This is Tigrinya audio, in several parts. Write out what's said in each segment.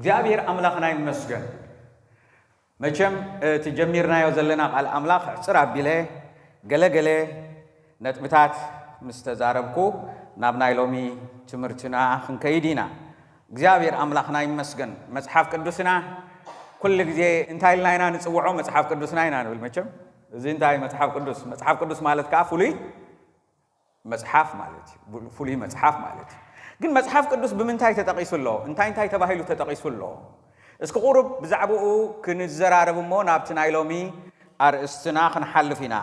እግዚኣብሔር ኣምላኽና ይመስገን። መቸም እቲ ጀሚርናዮ ዘለና ቃል ኣምላኽ ዕጽር ኣቢለ ገለ ገለ ነጥብታት ምስ ተዛረብኩ ናብ ናይ ሎሚ ትምህርትና ክንከይድ ኢና። እግዚኣብሔር ኣምላኽና ይመስገን። መጽሓፍ ቅዱስና ኩሉ ግዜ እንታይ ኢልና ኢና ንጽውዖ? መጽሓፍ ቅዱስና ኢና ንብል። መቸም እዚ እንታይ መጽሓፍ ቅዱስ? መጽሓፍ ቅዱስ ማለት ከዓ ፍሉይ መጽሓፍ ማለት እዩ። ፍሉይ መጽሓፍ ማለት እዩ። ግን መጽሓፍ ቅዱስ ብምንታይ ተጠቒሱ ኣሎ? እንታይ እንታይ ተባሂሉ ተጠቒሱ ኣሎ? እስኪ ቁሩብ ብዛዕባኡ ክንዘራረብ እሞ ናብቲ ናይ ሎሚ ኣርእስትና ክንሓልፍ ኢና።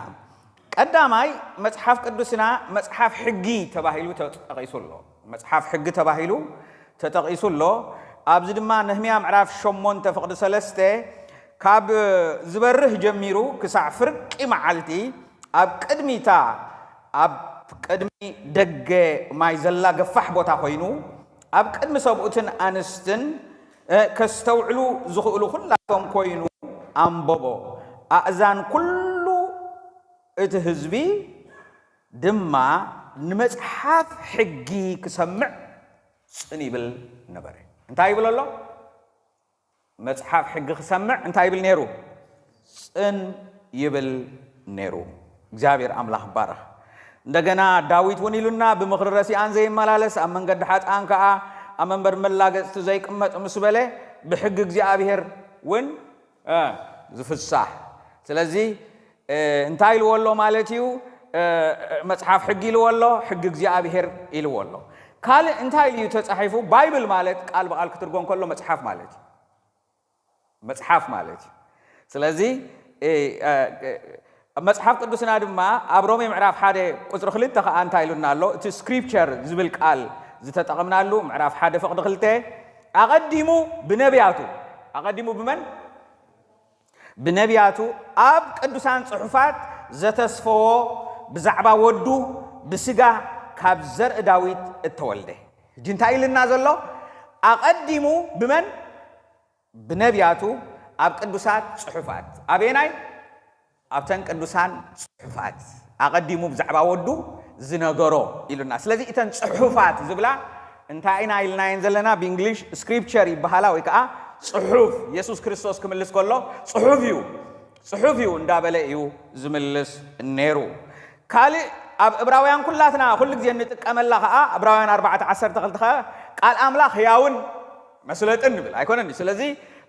ቀዳማይ መጽሓፍ ቅዱስና መጽሓፍ ሕጊ ተባሂሉ ተጠቒሱ ኣሎ። መጽሓፍ ሕጊ ተባሂሉ ተጠቒሱ ኣሎ። ኣብዚ ድማ ነህምያ ምዕራፍ ሸሞንተ ፍቕዲ ሰለስተ ካብ ዝበርህ ጀሚሩ ክሳዕ ፍርቂ መዓልቲ ኣብ ቅድሚታ ኣብ ቅድሚ ደገ ማይ ዘላ ገፋሕ ቦታ ኮይኑ ኣብ ቅድሚ ሰብኡትን ኣንስትን ከስተውዕሉ ዝኽእሉ ኩላቶም ኮይኑ ኣንበቦ። ኣእዛን ኩሉ እቲ ህዝቢ ድማ ንመጽሓፍ ሕጊ ክሰምዕ ጽን ይብል ነበረ። እንታይ ይብል ኣሎ? መጽሓፍ ሕጊ ክሰምዕ እንታይ ይብል ነይሩ? ጽን ይብል ነይሩ። እግዚኣብሔር ኣምላኽ ይባረኽ። እንደገና ዳዊት እውን ኢሉና፣ ብምኽሪ ረሲኣን ዘይመላለስ፣ ኣብ መንገዲ ሓጥኣን ከኣ ኣብ መንበር መላገጽቲ ዘይቅመጥ ምስ በለ፣ ብሕጊ እግዚኣብሔር እውን ዝፍሳሕ። ስለዚ እንታይ ኢልዎ ኣሎ ማለት እዩ? መጽሓፍ ሕጊ ኢልዎ ኣሎ፣ ሕጊ እግዚኣብሔር ኢልዎ ኣሎ። ካልእ እንታይ ኢሉ እዩ ተጻሒፉ? ባይብል ማለት ቃል ብቓል ክትርጎም ከሎ መጽሓፍ ማለት እዩ። መጽሓፍ ማለት እዩ። ስለዚ መጽሓፍ ቅዱስና ድማ ኣብ ሮሜ ምዕራፍ ሓደ ቁጽሪ ክልተ ከኣ እንታይ ኢሉና ኣሎ? እቲ ስክሪፕቸር ዝብል ቃል ዝተጠቐምናሉ ምዕራፍ ሓደ ፍቕዲ ክልተ ኣቐዲሙ ብነቢያቱ፣ ኣቐዲሙ ብመን? ብነቢያቱ ኣብ ቅዱሳን ጽሑፋት ዘተስፈዎ ብዛዕባ ወዱ ብስጋ ካብ ዘርኢ ዳዊት እተወልደ። ሕጂ እንታይ ኢልና ዘሎ? ኣቐዲሙ ብመን? ብነቢያቱ ኣብ ቅዱሳት ጽሑፋት። ኣበየናይ? ኣብተን ቅዱሳን ጽሑፋት ኣቐዲሙ ብዛዕባ ወዱ ዝነገሮ ኢሉና። ስለዚ እተን ጽሑፋት ዝብላ እንታይ ኢና ኢልናየን ዘለና? ብእንግሊሽ ስክሪፕቸር ይበሃላ ወይ ከዓ ጽሑፍ። የሱስ ክርስቶስ ክምልስ ከሎ ጽሑፍ እዩ፣ ጽሑፍ እዩ እንዳበለ እዩ ዝምልስ ነይሩ። ካልእ ኣብ ዕብራውያን ኩላትና ኩሉ ግዜ እንጥቀመላ ከዓ ዕብራውያን ኣርባዕተ ዓሰርተ ክልተ ከዓ ቃል ኣምላኽ ህያውን መስለጥን ንብል ኣይኮነን። ስለዚ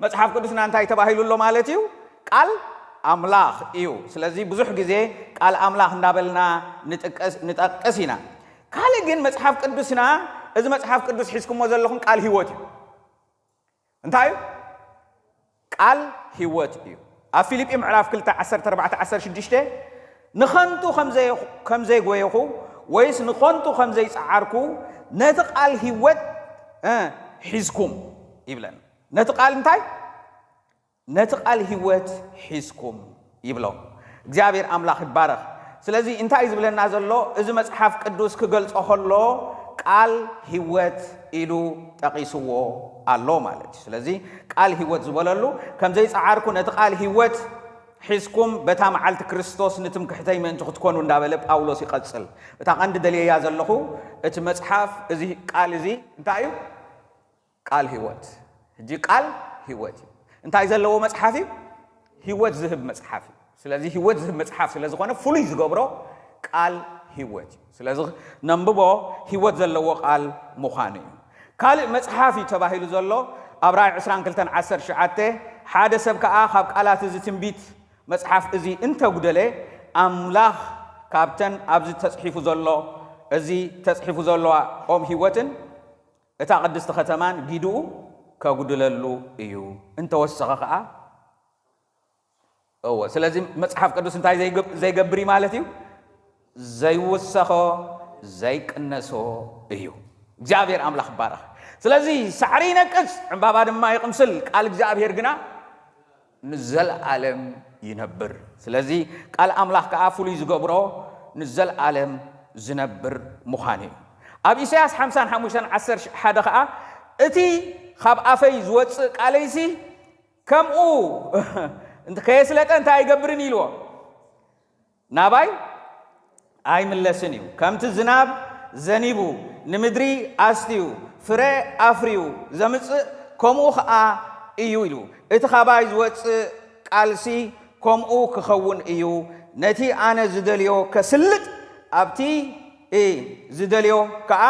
መጽሓፍ ቅዱስና እንታይ ተባሂሉ ኣሎ ማለት እዩ? ቃል ኣምላኽ እዩ። ስለዚ ብዙሕ ግዜ ቃል ኣምላኽ እንዳበልና ንጥቀስ ኢና። ካልእ ግን መጽሓፍ ቅዱስና፣ እዚ መጽሓፍ ቅዱስ ሒዝኩሞ ዘለኹም ቃል ህይወት እዩ። እንታይ እዩ? ቃል ህይወት እዩ። ኣብ ፊልጲ ምዕራፍ ክልተ ዓሰርተ ኣርባዕተ ዓሰርተ ሽዱሽተ ንኸንቱ ከም ዘይጎየኹ ወይስ ንኸንቱ ከም ዘይጸዓርኩ ነቲ ቃል ህይወት ሒዝኩም ይብለን። ነቲ ቃል እንታይ? ነቲ ቃል ህይወት ሒዝኩም ይብሎም። እግዚኣብሔር ኣምላኽ ይባረኽ። ስለዚ እንታይ እዩ ዝብለና ዘሎ? እዚ መጽሓፍ ቅዱስ ክገልጾ ከሎ ቃል ህይወት ኢሉ ጠቒስዎ ኣሎ ማለት እዩ። ስለዚ ቃል ህይወት ዝበለሉ ከም ዘይጸዓርኩ ነቲ ቃል ህይወት ሒዝኩም በታ መዓልቲ ክርስቶስ ንትምክሕተይ ምእንቲ ክትኮኑ እንዳበለ ጳውሎስ ይቐጽል። እታ ቀንዲ ደልየያ ዘለኹ እቲ መጽሓፍ እዚ ቃል እዚ እንታይ እዩ? ቃል ህይወት። ሕጂ ቃል ህይወት እዩ። እንታይ ዘለዎ መጽሓፍ እዩ? ህይወት ዝህብ መጽሓፍ እዩ። ስለዚ ህይወት ዝህብ መጽሓፍ ስለ ዝኾነ ፍሉይ ዝገብሮ ቃል ህይወት እዩ። ስለዚ ነንብቦ ህይወት ዘለዎ ቃል ምዃኑ እዩ። ካልእ መጽሓፍ እዩ ተባሂሉ ዘሎ ኣብ ራእይ ዕስራን ክልተን ዓሰርተ ትሽዓተ ሓደ ሰብ ከኣ ካብ ቃላት እዚ ትንቢት መጽሓፍ እዚ እንተጉደለ ኣምላኽ ካብተን ኣብዚ ተጽሒፉ ዘሎ እዚ ተጽሒፉ ዘለዋ ኦም ህይወትን እታ ቅድስቲ ከተማን ጊድኡ ከጉድለሉ እዩ። እንተወሰኸ ኸዓ እወ። ስለዚ መጽሓፍ ቅዱስ እንታይ ዘይገብር እዩ ማለት እዩ? ዘይውሰኾ ዘይቅነሶ እዩ። እግዚኣብሔር ኣምላኽ ይባረኽ። ስለዚ ሳዕሪ ይነቅጽ፣ ዕምባባ ድማ ይቕምስል፣ ቃል እግዚኣብሔር ግና ንዘለኣለም ይነብር። ስለዚ ቃል ኣምላኽ ከዓ ፍሉይ ዝገብሮ ንዘለኣለም ዝነብር ምዃኑ እዩ። ኣብ ኢሳያስ ሓምሳን ሓሙሽተን ዓሰርተ ሓደ ከዓ እቲ ካብ ኣፈይ ዝወፅእ ቃለይሲ ከምኡ ከየስለጠ እንታይ ኣይገብርን ኢልዎ፣ ናባይ ኣይምለስን እዩ። ከምቲ ዝናብ ዘኒቡ ንምድሪ ኣስትዩ ፍረ ኣፍርዩ ዘምፅእ ከምኡ ኸኣ እዩ ኢሉ። እቲ ኻባይ ዝወጽእ ቃልሲ ከምኡ ክኸውን እዩ። ነቲ ኣነ ዝደልዮ ከስልጥ ኣብቲ እ ዝደልዮ ከኣ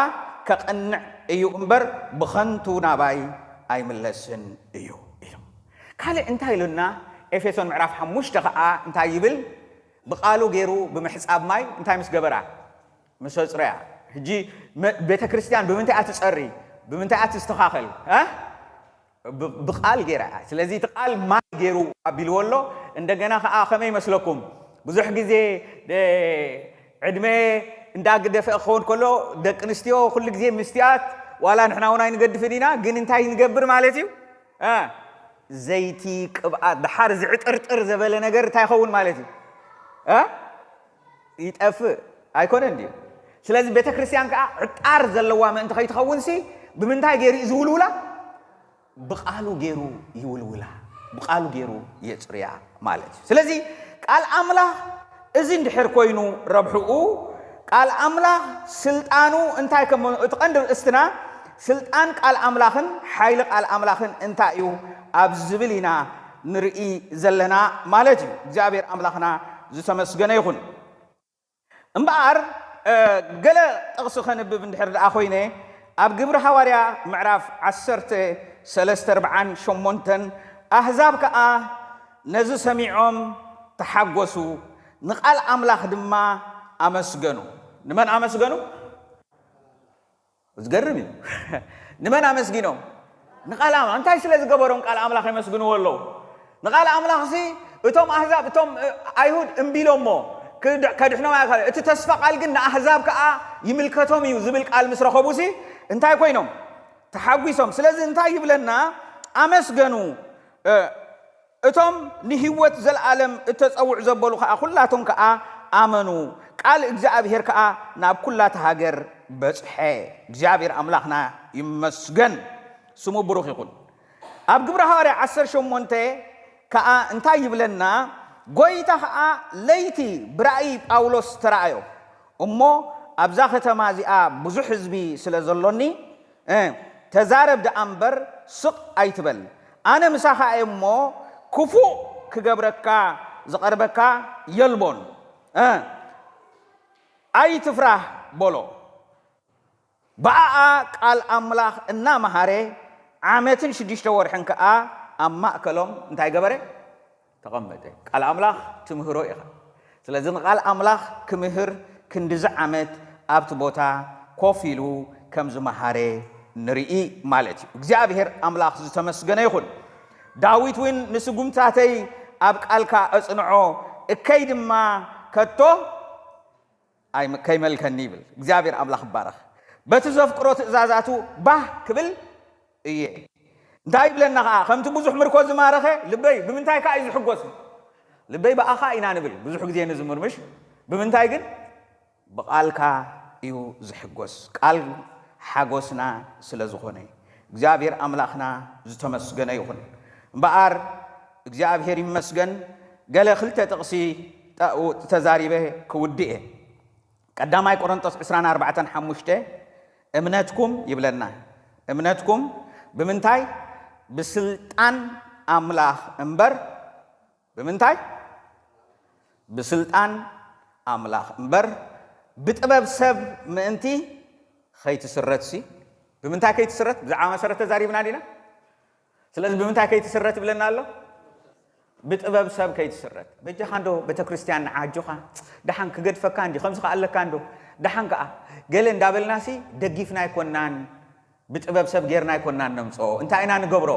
ከቕንዕ እዩ እምበር ብኸንቱ ናባይ ኣይምለስን እዩ ኢሉ። ካልእ እንታይ ኢሉና? ኤፌሶን ምዕራፍ ሓሙሽተ ከኣ እንታይ ይብል? ብቓሉ ገይሩ ብምሕጻብ ማይ እንታይ ምስ ገበራ? ምስ ኣጽረያ። ሕጂ መ-፣ ቤተ ክርስቲያን ብምንታይ እያ ትጸሪ? ብምንታይ እያ ትስተኻኸል? እ? ብ-፣ ብቓል ገይራ እያ። ስለዚ እቲ ቃል ማይ ገይሩ ኣቢልዎ ኣሎ። እንደገና ከኣ ከመይ ይመስለኩም? ብዙሕ ግዜ፣ እ፣ ዕድመ እንዳገደፈ ክኸውን ከሎ ደቂ ኣንስትዮ ኩሉ ግዜ ምስትያት ዋላ ንሕና እውን ኣይንገድፍን ኢና፣ ግን እንታይ ንገብር ማለት እዩ? እ፣ ዘይቲ፣ ቅብኣት፣ ድሓር ዝዕጥርጥር ዘበለ ነገር እንታይ ይኸውን ማለት እዩ? እ? ይጠፍእ ኣይኮነን ድዩ? ስለዚ ቤተ ክርስቲያን ከኣ ዕጣር ዘለዋ ምእንቲ ከይትኸውንሲ ብምንታይ ገይሩ እዩ ዝውልውላ? ብቓሉ ገይሩ ይውልውላ፣ ብቓሉ ገይሩ የጽርያ ማለት እዩ። ስለዚ ቃል ኣምላኽ እዚ እንድሕር ኮይኑ ረብሕኡ፣ ቃል ኣምላኽ ስልጣኑ እንታይ ከም፣ እቲ ቀንዲ ርእስትና ስልጣን ቃል ኣምላኽን ሓይሊ ቃል ኣምላኽን እንታይ እዩ ኣብ ዝብል ኢና ንርኢ ዘለና ማለት እዩ። እግዚኣብሔር ኣምላኽና ዝተመስገነ ይኹን። እምበኣር፣ እ፣ ገለ ጥቕሲ ከንብብ እንድሕር ደኣ ኮይነ፣ ኣብ ግብሪ ሃዋርያ ምዕራፍ ዓሰርተ ሰለስተ ኣርብዓን ሸሞንተን፣ ኣህዛብ ከኣ ነዚ ሰሚዖም ተሓጎሱ፣ ንቓል ኣምላኽ ድማ ኣመስገኑ። ንመን ኣመስገኑ? ዝገርም እዩ። ንመን ኣመስጊኖም? ንቓል ኣምላኽ። እንታይ ስለ ዝገበሮም ቃል ኣምላኽ የመስግንዎ ኣለዉ? ንቓል ኣምላኽሲ እቶም ኣህዛብ፣ እቶም፣ እ፣ ኣይሁድ እምቢ ኢሎሞ ክድ-፣ ከድሕኖም ኣይከኣለ። እቲ ተስፋ ቃል ግን ንኣህዛብ ከኣ ይምልከቶም እዩ ዝብል ቃል ምስ ረኸቡሲ እንታይ ኮይኖም? ተሓጒሶም። ስለዚ እንታይ ይብለና? ኣመስገኑ። እ፣ እቶም ንህይወት ዘለኣለም እተጸውዑ ዘበሉ ከኣ ኩላቶም ከኣ ኣመኑ። ቃል እግዚኣብሔር ከኣ ናብ ኩላታ ሃገር በጽሐ። እግዚኣብሔር ኣምላኽና ይመስገን። ስሙ ብሩኽ ይኹን። ኣብ ግብረ ሃዋርያ ዓሰርተ ሸሞንተ ከኣ እንታይ ይብለና? ጎይታ ከኣ ለይቲ ብራእይ ጳውሎስ ተራእዮ። እሞ ኣብዛ ከተማ እዚኣ ብዙሕ ህዝቢ ስለ ዘሎኒ፣ እ፣ ተዛረብ ደኣ እምበር ስቕ ኣይትበል። ኣነ ምሳኻ እየ እሞ ክፉእ ክገብረካ ዝቐርበካ የልቦን። እ፣ ኣይትፍራህ በሎ። ብኣኣ ቃል ኣምላኽ እናመሃረ ዓመትን ሽዱሽተ ወርሕን ከኣ ኣብ ማእከሎም እንታይ ገበረ? ተቐመጠ። ቃል ኣምላኽ ትምህሮ ኢኻ። ስለዚ ንቃል ኣምላኽ ክምህር ክንድዚ ዓመት ኣብቲ ቦታ ኮፍ ኢሉ ከም ዝመሃረ ንርኢ ማለት እዩ። እግዚኣብሔር ኣምላኽ ዝተመስገነ ይኹን። ዳዊት እውን ንስጉምትታተይ ኣብ ቃልካ እጽንዖ፣ እከይ ድማ ከቶ ኣይ-፣ ከይመልከኒ ይብል። እግዚኣብሔር ኣምላኽ ይባረኽ። በቲ ዘፍቅሮ ትእዛዛቱ ባህ ክብል እየ። እንታይ ይብለና ኸዓ? ከምቲ ብዙሕ ምርኮ ዝማረኸ ልበይ ብምንታይ ከኣ እዩ ዝሕጎስ? ልበይ ብኣኻ ኢና ንብል ብዙሕ ግዜ ንዝምር፣ ምሽ? ብምንታይ ግን? ብቓልካ እዩ ዝሕጎስ። ቃል ሓጎስና ስለ ዝኾነ እግዚኣብሔር ኣምላኽና ዝተመስገነ ይኹን። እምበኣር እግዚኣብሔር ይመስገን፣ ገለ ክልተ ጥቕሲ ጣ-፣ ተዛሪበ ክውድእ እየ። ቀዳማይ ቆሮንጦስ ዕስራን ኣርባዕተን ሓሙሽተ እምነትኩም ይብለና። እምነትኩም ብምንታይ? ብስልጣን ኣምላኽ እምበር ብምንታይ? ብስልጣን ኣምላኽ እምበር ብጥበብ ሰብ ምእንቲ ኸይትስረትሲ። ብምንታይ ከይትስረት? ብዛዕባ መሰረት ተዛሪብና ዲና? ስለዚ ብምንታይ ከይትስረት ይብለና ኣሎ? ብጥበብ ሰብ ከይትስረት። በጃኻ እንዶ ቤተ ክርስቲያን ንዓ ኣጆኻ፣ ደሓን ክገድፈካ እንዲ፣ ከምዚ ከኣ ኣለካ እንዶ፣ ደሓን ከኣ ገለ እንዳበልናሲ ደጊፍና ኣይኮናን፣ ብጥበብ ሰብ ጌርና ኣይኮናን ነምጽኦ። እንታይ ኢና ንገብሮ?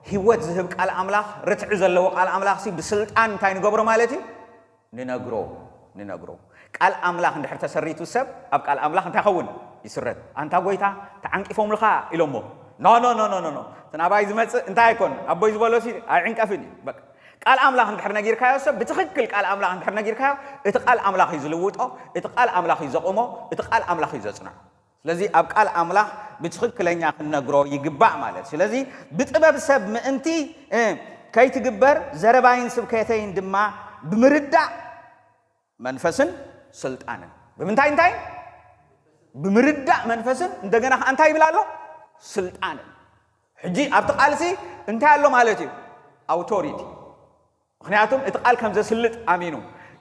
ህይወት ዝህብ ቃል ኣምላኽ፣ ርትዒ ዘለዎ ቃል ኣምላኽሲ ብስልጣን እንታይ ንገብሮ ማለት እዩ? ንነግሮ፣ ንነግሮ። ቃል ኣምላኽ እንድሕር ተሰሪቱ ሰብ ኣብ ቃል ኣምላኽ እንታይ ኸውን? ይስረት። ኣንታ ጐይታ ተዓንቂፎምልኻ ኢሎሞ። ኖ፣ ኖ፣ ኖ፣ ኖ፣ ኖ፣ ኖ። እቲ ናባይ ዝመጽእ እንታይ ኣይኮን? ኣቦይ ዝበሎሲ ኣይዕንቀፍን እዩ። በቃ። ቃል ኣምላኽ እንድሕር ነጊርካዮ ሰብ፣ ብትኽክል ቃል ኣምላኽ እንድሕር ነጊርካዮ፣ እቲ ቃል ኣምላኽ እዩ ዝልውጦ፣ እቲ ቃል ኣምላኽ እዩ ዘቑሞ፣ እቲ ቃል ኣምላኽ እዩ ዘጽንዖ። ስለዚ ኣብ ቃል ኣምላኽ ብትኽክለኛ ክንነግሮ ይግባእ ማለት እዩ። ስለዚ ብጥበብ ሰብ ምእንቲ፣ እ፣ ከይትግበር ዘረባይን ስብከተይን ድማ ብምርዳእ መንፈስን ስልጣንን። ብምንታይ እንታይ? ብምርዳእ መንፈስን እንደገና ከኣ እንታይ ይብል ኣሎ? ስልጣንን። ሕጂ ኣብቲ ቃልሲ እንታይ ኣሎ ማለት እዩ? ኣውቶሪቲ። ምክንያቱም እቲ ቃል ከም ዘስልጥ ኣሚኑ፣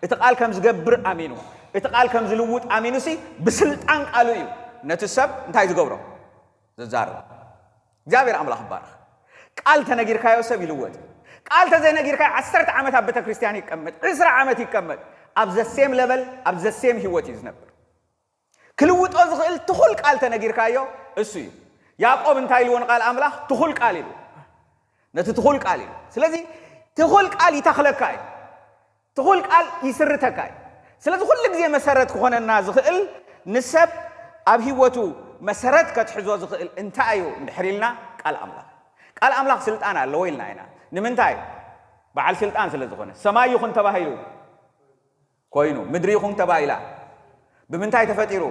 እቲ ቃል ከም ዝገብር ኣሚኑ፣ እቲ ቃል ከም ዝልውጥ ኣሚኑ ሲ ብስልጣን ቃሉ እዩ ነቲ ሰብ እንታይ ዝገብሮ? ዘዛርብ። እግዚኣብሔር ኣምላኽ ይባረኽ። ቃል ተነጊርካዮ ሰብ ይልወጥ። ቃል ተዘይነጊርካዮ ዓሰርተ ዓመት ኣብ ቤተ ክርስቲያን ይቀመጥ፣ ዕስራ ዓመት ይቀመጥ፣ ኣብ ዘሴም ለበል ኣብ ዘሴም ህይወት እዩ ዝነብር። ክልውጦ ዝኽእል ትኹል ቃል ተነጊርካዮ እሱ እዩ። ያዕቆብ እንታይ ኢልዎ ንቃል ኣምላኽ? ትኹል ቃል ኢሉ። ነቲ ትኹል ቃል ኢሉ። ስለዚ ትኹል ቃል ይተኽለካ እዩ። ትኹል ቃል ይስርተካ እዩ። ስለዚ ኩሉ ግዜ መሰረት ክኾነና ዝኽእል ንሰብ ኣብ ህይወቱ መሰረት ከትሕዞ ዝኽእል እንታይ እዩ እንድሕር ኢልና ቃል ኣምላኽ። ቃል ኣምላኽ ስልጣን ኣለዎ ኢልና ኢና። ንምንታይ? በዓል ስልጣን ስለ ዝኾነ። ሰማይ ይኹን ተባሂሉ ኮይኑ፣ ምድሪ ይኹን ተባሂላ። ብምንታይ ተፈጢሩ?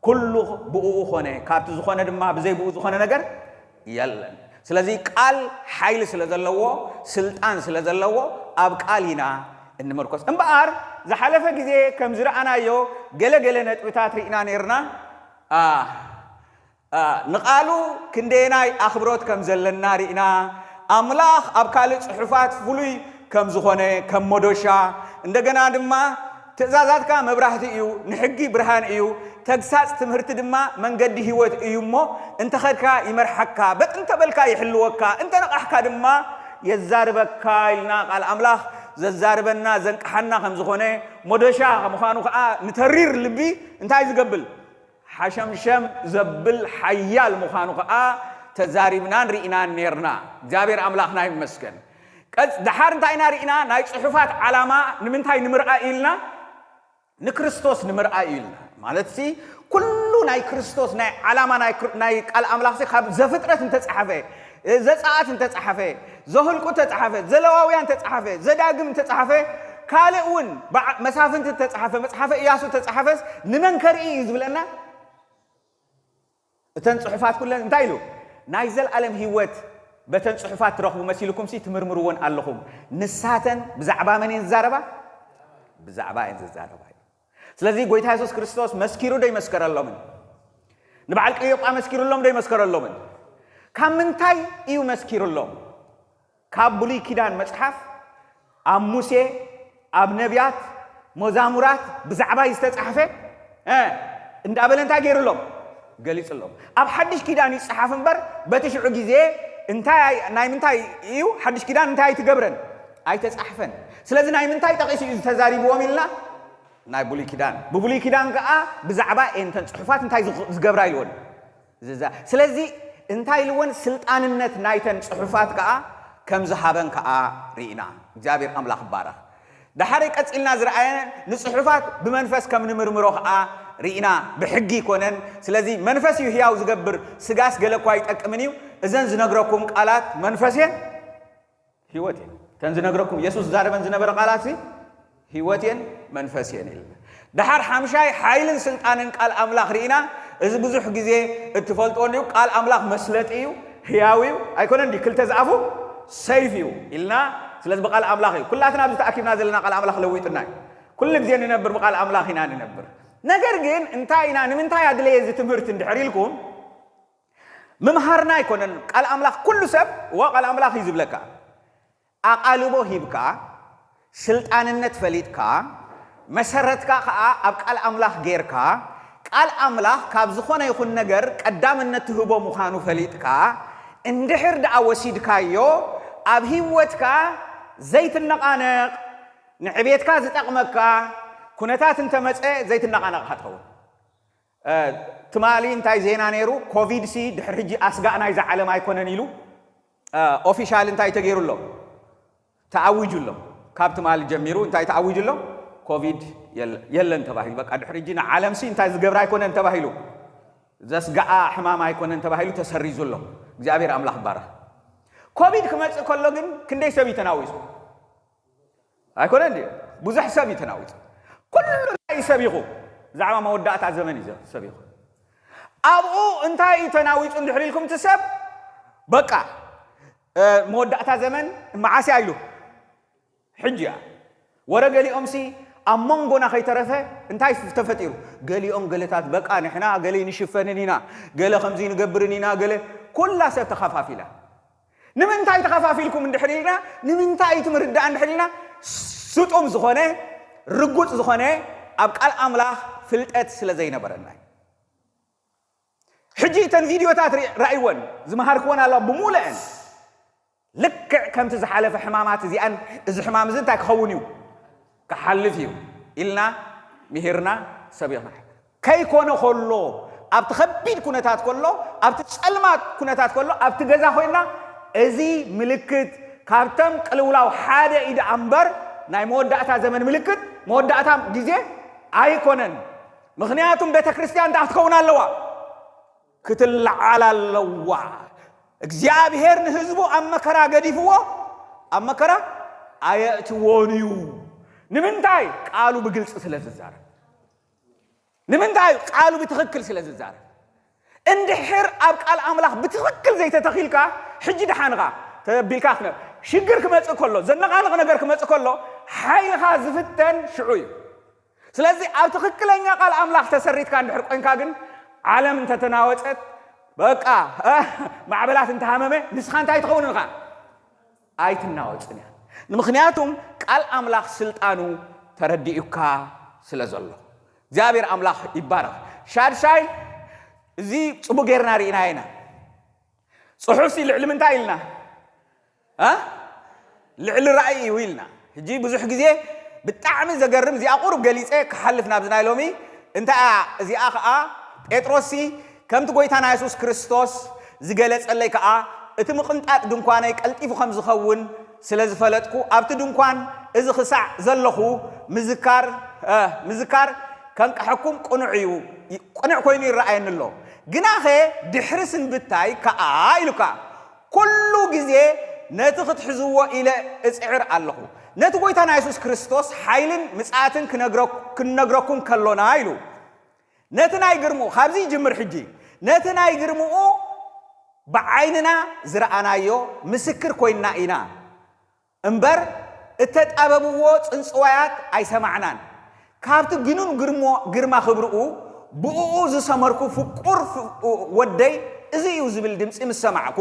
ኩሉ ብእኡ ኾነ፣ ካብቲ ዝኾነ ድማ ብዘይ ብኡ ዝኾነ ነገር የለን። ስለዚ ቃል ሓይሊ ስለ ዘለዎ፣ ስልጣን ስለ ዘለዎ ኣብ ቃል ኢና እንምርኮስ። እምበኣር ዝሓለፈ ግዜ ከም ዝረኣናዮ ገለ ገለ ነጥብታት ርኢና ነይርና። ኣ፣ ኣ፣ ንቓሉ ክንደየናይ ኣኽብሮት ከም ዘለና ርኢና። ኣምላኽ ኣብ ካልእ ጽሑፋት ፍሉይ ከም ዝኾነ፣ ከም መዶሻ፣ እንደገና ድማ ትእዛዛትካ መብራህቲ እዩ፣ ንሕጊ ብርሃን እዩ፣ ተግሳጽ ትምህርቲ ድማ መንገዲ ህይወት እዩ እሞ እንተኸድካ ይመርሓካ፣ በጥ እንተበልካ ይሕልወካ፣ እንተነቓሕካ ድማ የዛርበካ ኢልና ቃል ኣምላኽ ዘዛርበና ዘንቅሓና ከም ዝኾነ፣ መዶሻ ምዃኑ ኸዓ ንተሪር ልቢ እንታይ ዝገብር? ሓሸምሸም ዘብል ሓያል ምዃኑ ኸዓ ተዛሪብናን ርኢናን ኔርና። እግዚኣብሔር ኣምላኽና ይመስገን። ቀጽ-፣ ደሓር እንታይ ኢና ርኢና? ናይ ጽሑፋት ዓላማ ንምንታይ ንምርኣይ ኢልና? ንክርስቶስ ንምርኣይ ኢልና። ማለት ሲ፣ ኩሉ ናይ ክርስቶስ ናይ ዓላማ ናይ ክር-፣ ናይ ቃል ኣምላኽ ሲ፣ ካብ ዘፍጥረት እንተጸሓፈ፣ ዘጸኣት እንተጸሓፈ፣ ዘሁልቁ እንተጸሓፈ፣ ዘለዋውያን እንተጸሓፈ፣ ዘዳግም እንተጸሓፈ፣ ካልእ እውን በዓ-፣ መሳፍንቲ እንተጸሓፈ፣ መጽሓፈ ኢያሱ እንተጸሓፈስ፣ ንመን ከርኢ እዩ ዝብለና? እተን ጽሑፋት ኩለን እንታይ ኢሉ? ናይ ዘልኣለም ህይወት በተን ጽሑፋት ትረኽቡ መሲልኩም ሲ ትምርምርወን ኣለኹም። ንሳተን ብዛዕባ መን እየን ዝዛረባ? ብዛዕባ እየን ዝዛረባ እዩ። ስለዚ ጎይታ የሱስ ክርስቶስ መስኪሩ ዶ ይመስከረሎምን? ንበዓል ቀዮጳ መስኪሩሎም ዶ ይመስከረሎምን? ካብ ምንታይ እዩ መስኪሩሎም? ካብ ብሉይ ኪዳን መጽሓፍ ኣብ ሙሴ፣ ኣብ ነቢያት፣ መዛሙራት ብዛዕባይ ዝተጻሕፈ፣ እ፣ እንዳበለ እንታይ ገይሩሎም? ገሊጹሎም። ኣብ ሓድሽ ኪዳን ይጸሓፍ እምበር፣ በቲ ሽዑ ግዜ እንታይ ኣይ-፣ ናይ ምንታይ እዩ? ሓድሽ ኪዳን እንታይ ኣይትገብረን? ኣይተጻሕፈን። ስለዚ ናይ ምንታይ ጠቒሱ እዩ ዝተዛሪብዎም ኢልና? ናይ ብሉይ ኪዳን። ብብሉይ ኪዳን ከኣ ብዛዕባ እየን እተን ጽሑፋት እንታይ ዝኽ-፣ ዝገብራ ኢልዎን? ዝዛ-፣ ስለዚ እንታይ ኢልዎን? ስልጣንነት ናይተን ጽሑፋት ከኣ ከም ዝሃበን ከኣ ርኢና። እግዚኣብሔር ኣምላኽ ይባረኽ። ደሓር ቀጺልና ዝረኣየን ንጽሑፋት ብመንፈስ ከም ንምርምሮ ከኣ ርኢና። ብሕጊ ይኮነን። ስለዚ መንፈስ እዩ ህያው ዝገብር፣ ስጋስ ገለ እኳ ኣይጠቅምን እዩ። እዘን ዝነግረኩም ቃላት መንፈስ እየን፣ ህይወት እየን። እተን ዝነግረኩም፣ የሱስ ዝዛረበን ዝነበረ ቃላት ሲ፣ ህይወት እየን፣ መንፈስ እየን ኢልና። ደሓር ሓምሻይ ሓይልን ስልጣንን ቃል ኣምላኽ ርኢና። እዚ ብዙሕ ግዜ እትፈልጥዎ እንድዩ፣ ቃል ኣምላኽ መስለጢ እዩ፣ ህያው እዩ፣ ኣይኮነን ድዩ? ክልተ ዝኣፉ ሰይፍ እዩ ኢልና። ስለዚ ብቃል ኣምላኽ እዩ። ኩላትና ኣብዚ ተኣኪብና ዘለና ቃል ኣምላኽ ለዊጥና እዩ። ኩሉ ግዜ ንነብር ብቃል ኣምላኽ ኢና ንነብር። ነገር ግን እንታይ ኢና፣ ንምንታይ ኣድለየ እዚ ትምህርቲ እንድሕር ኢልኩም፣ ምምሃርና ኣይኮነን። ቃል ኣምላኽ ኩሉ ሰብ፣ እዋ ቃል ኣምላኽ እዩ ዝብለካ። ኣቓልቦ ሂብካ፣ ስልጣንነት ፈሊጥካ፣ መሰረትካ ኸኣ ኣብ ቃል ኣምላኽ ጌርካ፣ ቃል ኣምላኽ ካብ ዝኾነ ይኹን ነገር ቀዳምነት ትህቦ ምዃኑ ፈሊጥካ፣ እንድሕር ደኣ ወሲድካዮ፣ ኣብ ህይወትካ ዘይትነቓነቕ፣ ንዕቤትካ ዝጠቕመካ ኩነታት እንተመጸ ዘይትነቓነቕ ኢኻ ትኸውን። እ፣ ትማሊ እንታይ ዜና ነይሩ? ኮቪድ ሲ ድሕሪ ሕጂ ኣስጋእ ናይዛ ዓለም ኣይኮነን ኢሉ፣ እ፣ ኦፊሻል እንታይ ተገይሩ ኣሎ? ተኣዊጁ ኣሎ። ካብ ትማሊ ጀሚሩ እንታይ ተኣዊጁ ኣሎ? ኮቪድ የለ-፣ የለን ተባሂሉ። በቃ ድሕሪ ሕጂ ንዓለም ሲ እንታይ ዝገብር ኣይኮነን ተባሂሉ። ዘስጋኣ ሕማም ኣይኮነን ተባሂሉ ተሰሪዙ ኣሎ። እግዚኣብሔር ኣምላኽ ይባረኽ። ኮቪድ ክመጽእ ከሎ ግን ክንደይ ሰብ እዩ ተናዊጹ? ኣይኮነን ድዩ? ብዙሕ ሰብ እዩ ተናዊጹ። ኩሉ እንታይ እዩ ሰቢኹ? ብዛዕባ መወዳእታ ዘመን እዩ ሰቢኹ። ኣብኡ እንታይ እዩ ተናዊጹ እንድሕር ኢልኩም እቲ ሰብ? በቃ፣ እ፣ መወዳእታ ዘመን መዓስ እያ ኢሉ? ሕጂ እያ። ወረ ገሊኦምሲ ኣብ መንጎና ከይተረፈ እንታይ ተፈጢሩ? ገሊኦም ገለታት በቃ ንሕና ገለ ንሽፈንን ኢና፣ ገለ ከምዚ ንገብርን ኢና፣ ገለ ኩላ ሰብ ተኸፋፊላ። ንምንታይ ተኸፋፊልኩም እንድሕር ኢልና፣ ንምንታይ እቲ ምርዳእ እንድሕር ኢልና፣ ስጡም ዝኾነ፣ ርጉጽ ዝኾነ፣ ኣብ ቃል ኣምላኽ ፍልጠት ስለ ዘይነበረና እዩ። ሕጂ እተን ቪድዮታት ርኢ-፣ ራእይወን፣ ዝመሃርክወን ኣለዋ ብምሉአን። ልክዕ ከምቲ ዝሓለፈ ሕማማት እዚኣን፣ እዚ ሕማም እዚ እንታይ ክኸውን እዩ? ክሓልፍ እዩ ኢልና ምሂርና ሰቢኽና። ከይኮነ ከሎ፣ ኣብቲ ከቢድ ኩነታት ከሎ፣ ኣብቲ ጸልማት ኩነታት ከሎ፣ ኣብቲ ገዛ ኮይንና፣ እዚ ምልክት ካብቶም ቅልውላው ሓደ እዩ ደኣ እምበር፣ ናይ መወዳእታ ዘመን ምልክት፣ መወዳእታ ግዜ ኣይኮነን። ምኽንያቱም ቤተ ክርስቲያን እንታይ ክትከውን ኣለዋ? ክትለዓል ኣለዋ። እግዚኣብሔር ንህዝቡ ኣብ መከራ ገዲፍዎ፣ ኣብ መከራ ኣየእትዎን እዩ። ንምንታይ? ቃሉ ብግልጺ ስለ ዝዛረብ። ንምንታይ? ቃሉ ብትኽክል ስለ ዝዛረብ። እንድሕር ኣብ ቃል ኣምላኽ ብትኽክል ዘይተተኺልካ፣ ሕጂ ደሓንኻ ተቢልካ ክነ-፣ ሽግር ክመጽእ ከሎ፣ ዘነቓንቕ ነገር ክመጽእ ከሎ፣ ሓይልኻ ዝፍተን ሽዑ እዩ። ስለዚ ኣብ ትኽክለኛ ቃል ኣምላኽ ተሰሪትካ እንድሕር ኮይንካ ግን፣ ዓለም እንተተናወጸት፣ በቃ፣ እ፣ ማዕበላት እንተሃመመ፣ ንስኻ እንታይ ትኸውን ኢኻ? ኣይትናወጽን እያ። ንምኽንያቱም ቃል ኣምላኽ ስልጣኑ ተረዲኡካ ስለ ዘሎ። እግዚኣብሔር ኣምላኽ ይባረኽ። ሻድሻይ፣ እዚ ጽቡቕ ጌርና ርኢና ኢና። ጽሑፍሲ ልዕሊ ምንታይ ኢልና? እ? ልዕሊ ራእይ እዩ ኢልና። ሕጂ ብዙሕ ግዜ ብጣዕሚ ዘገርም፣ እዚኣ ቁሩብ ገሊጸ ክሓልፍ ናብዚ ናይ ሎሚ፣ እንታይ እያ እዚኣ ኸኣ? ጴጥሮስሲ ከምቲ ጐይታና የሱስ ክርስቶስ ዝገለጸለይ ከኣ፣ እቲ ምቕንጣጥ ድንኳነይ ቀልጢፉ ከም ዝኸውን ስለ ዝፈለጥኩ፣ ኣብቲ ድንኳን እዚ ክሳዕ ዘለኹ ምዝካር፣ እ፣ ምዝካር ከንቅሐኩም ቅኑዕ እዩ፣ ቅኑዕ ኮይኑ ይረኣየኒ ኣሎ። ግናኸ ድሕሪ ስንብታይ ከኣ ኢሉካ፣ ኩሉ ግዜ ነቲ ክትሕዝዎ ኢለ እጽዕር ኣለኹ። ነቲ ጐይታና የሱስ ክርስቶስ ሓይልን ምጽኣትን ክነግረ-፣ ክንነግረኩም ከሎና ኢሉ። ነቲ ናይ ግርምኡ፣ ካብዚ ይጅምር ሕጂ። ነቲ ናይ ግርምኡ ብዓይንና ዝረኣናዮ ምስክር ኮይንና ኢና እምበር፣ እተጣበብዎ ጽንጽዋያት ኣይሰማዕናን። ካብቲ ግኑን ግርሞ-፣ ግርማ ክብርኡ፣ ብእኡ ዝሰመርኩ ፍቁር ፍ-፣ ወደይ እዚ እዩ ዝብል ድምጺ ምስ ሰማዕኩ፣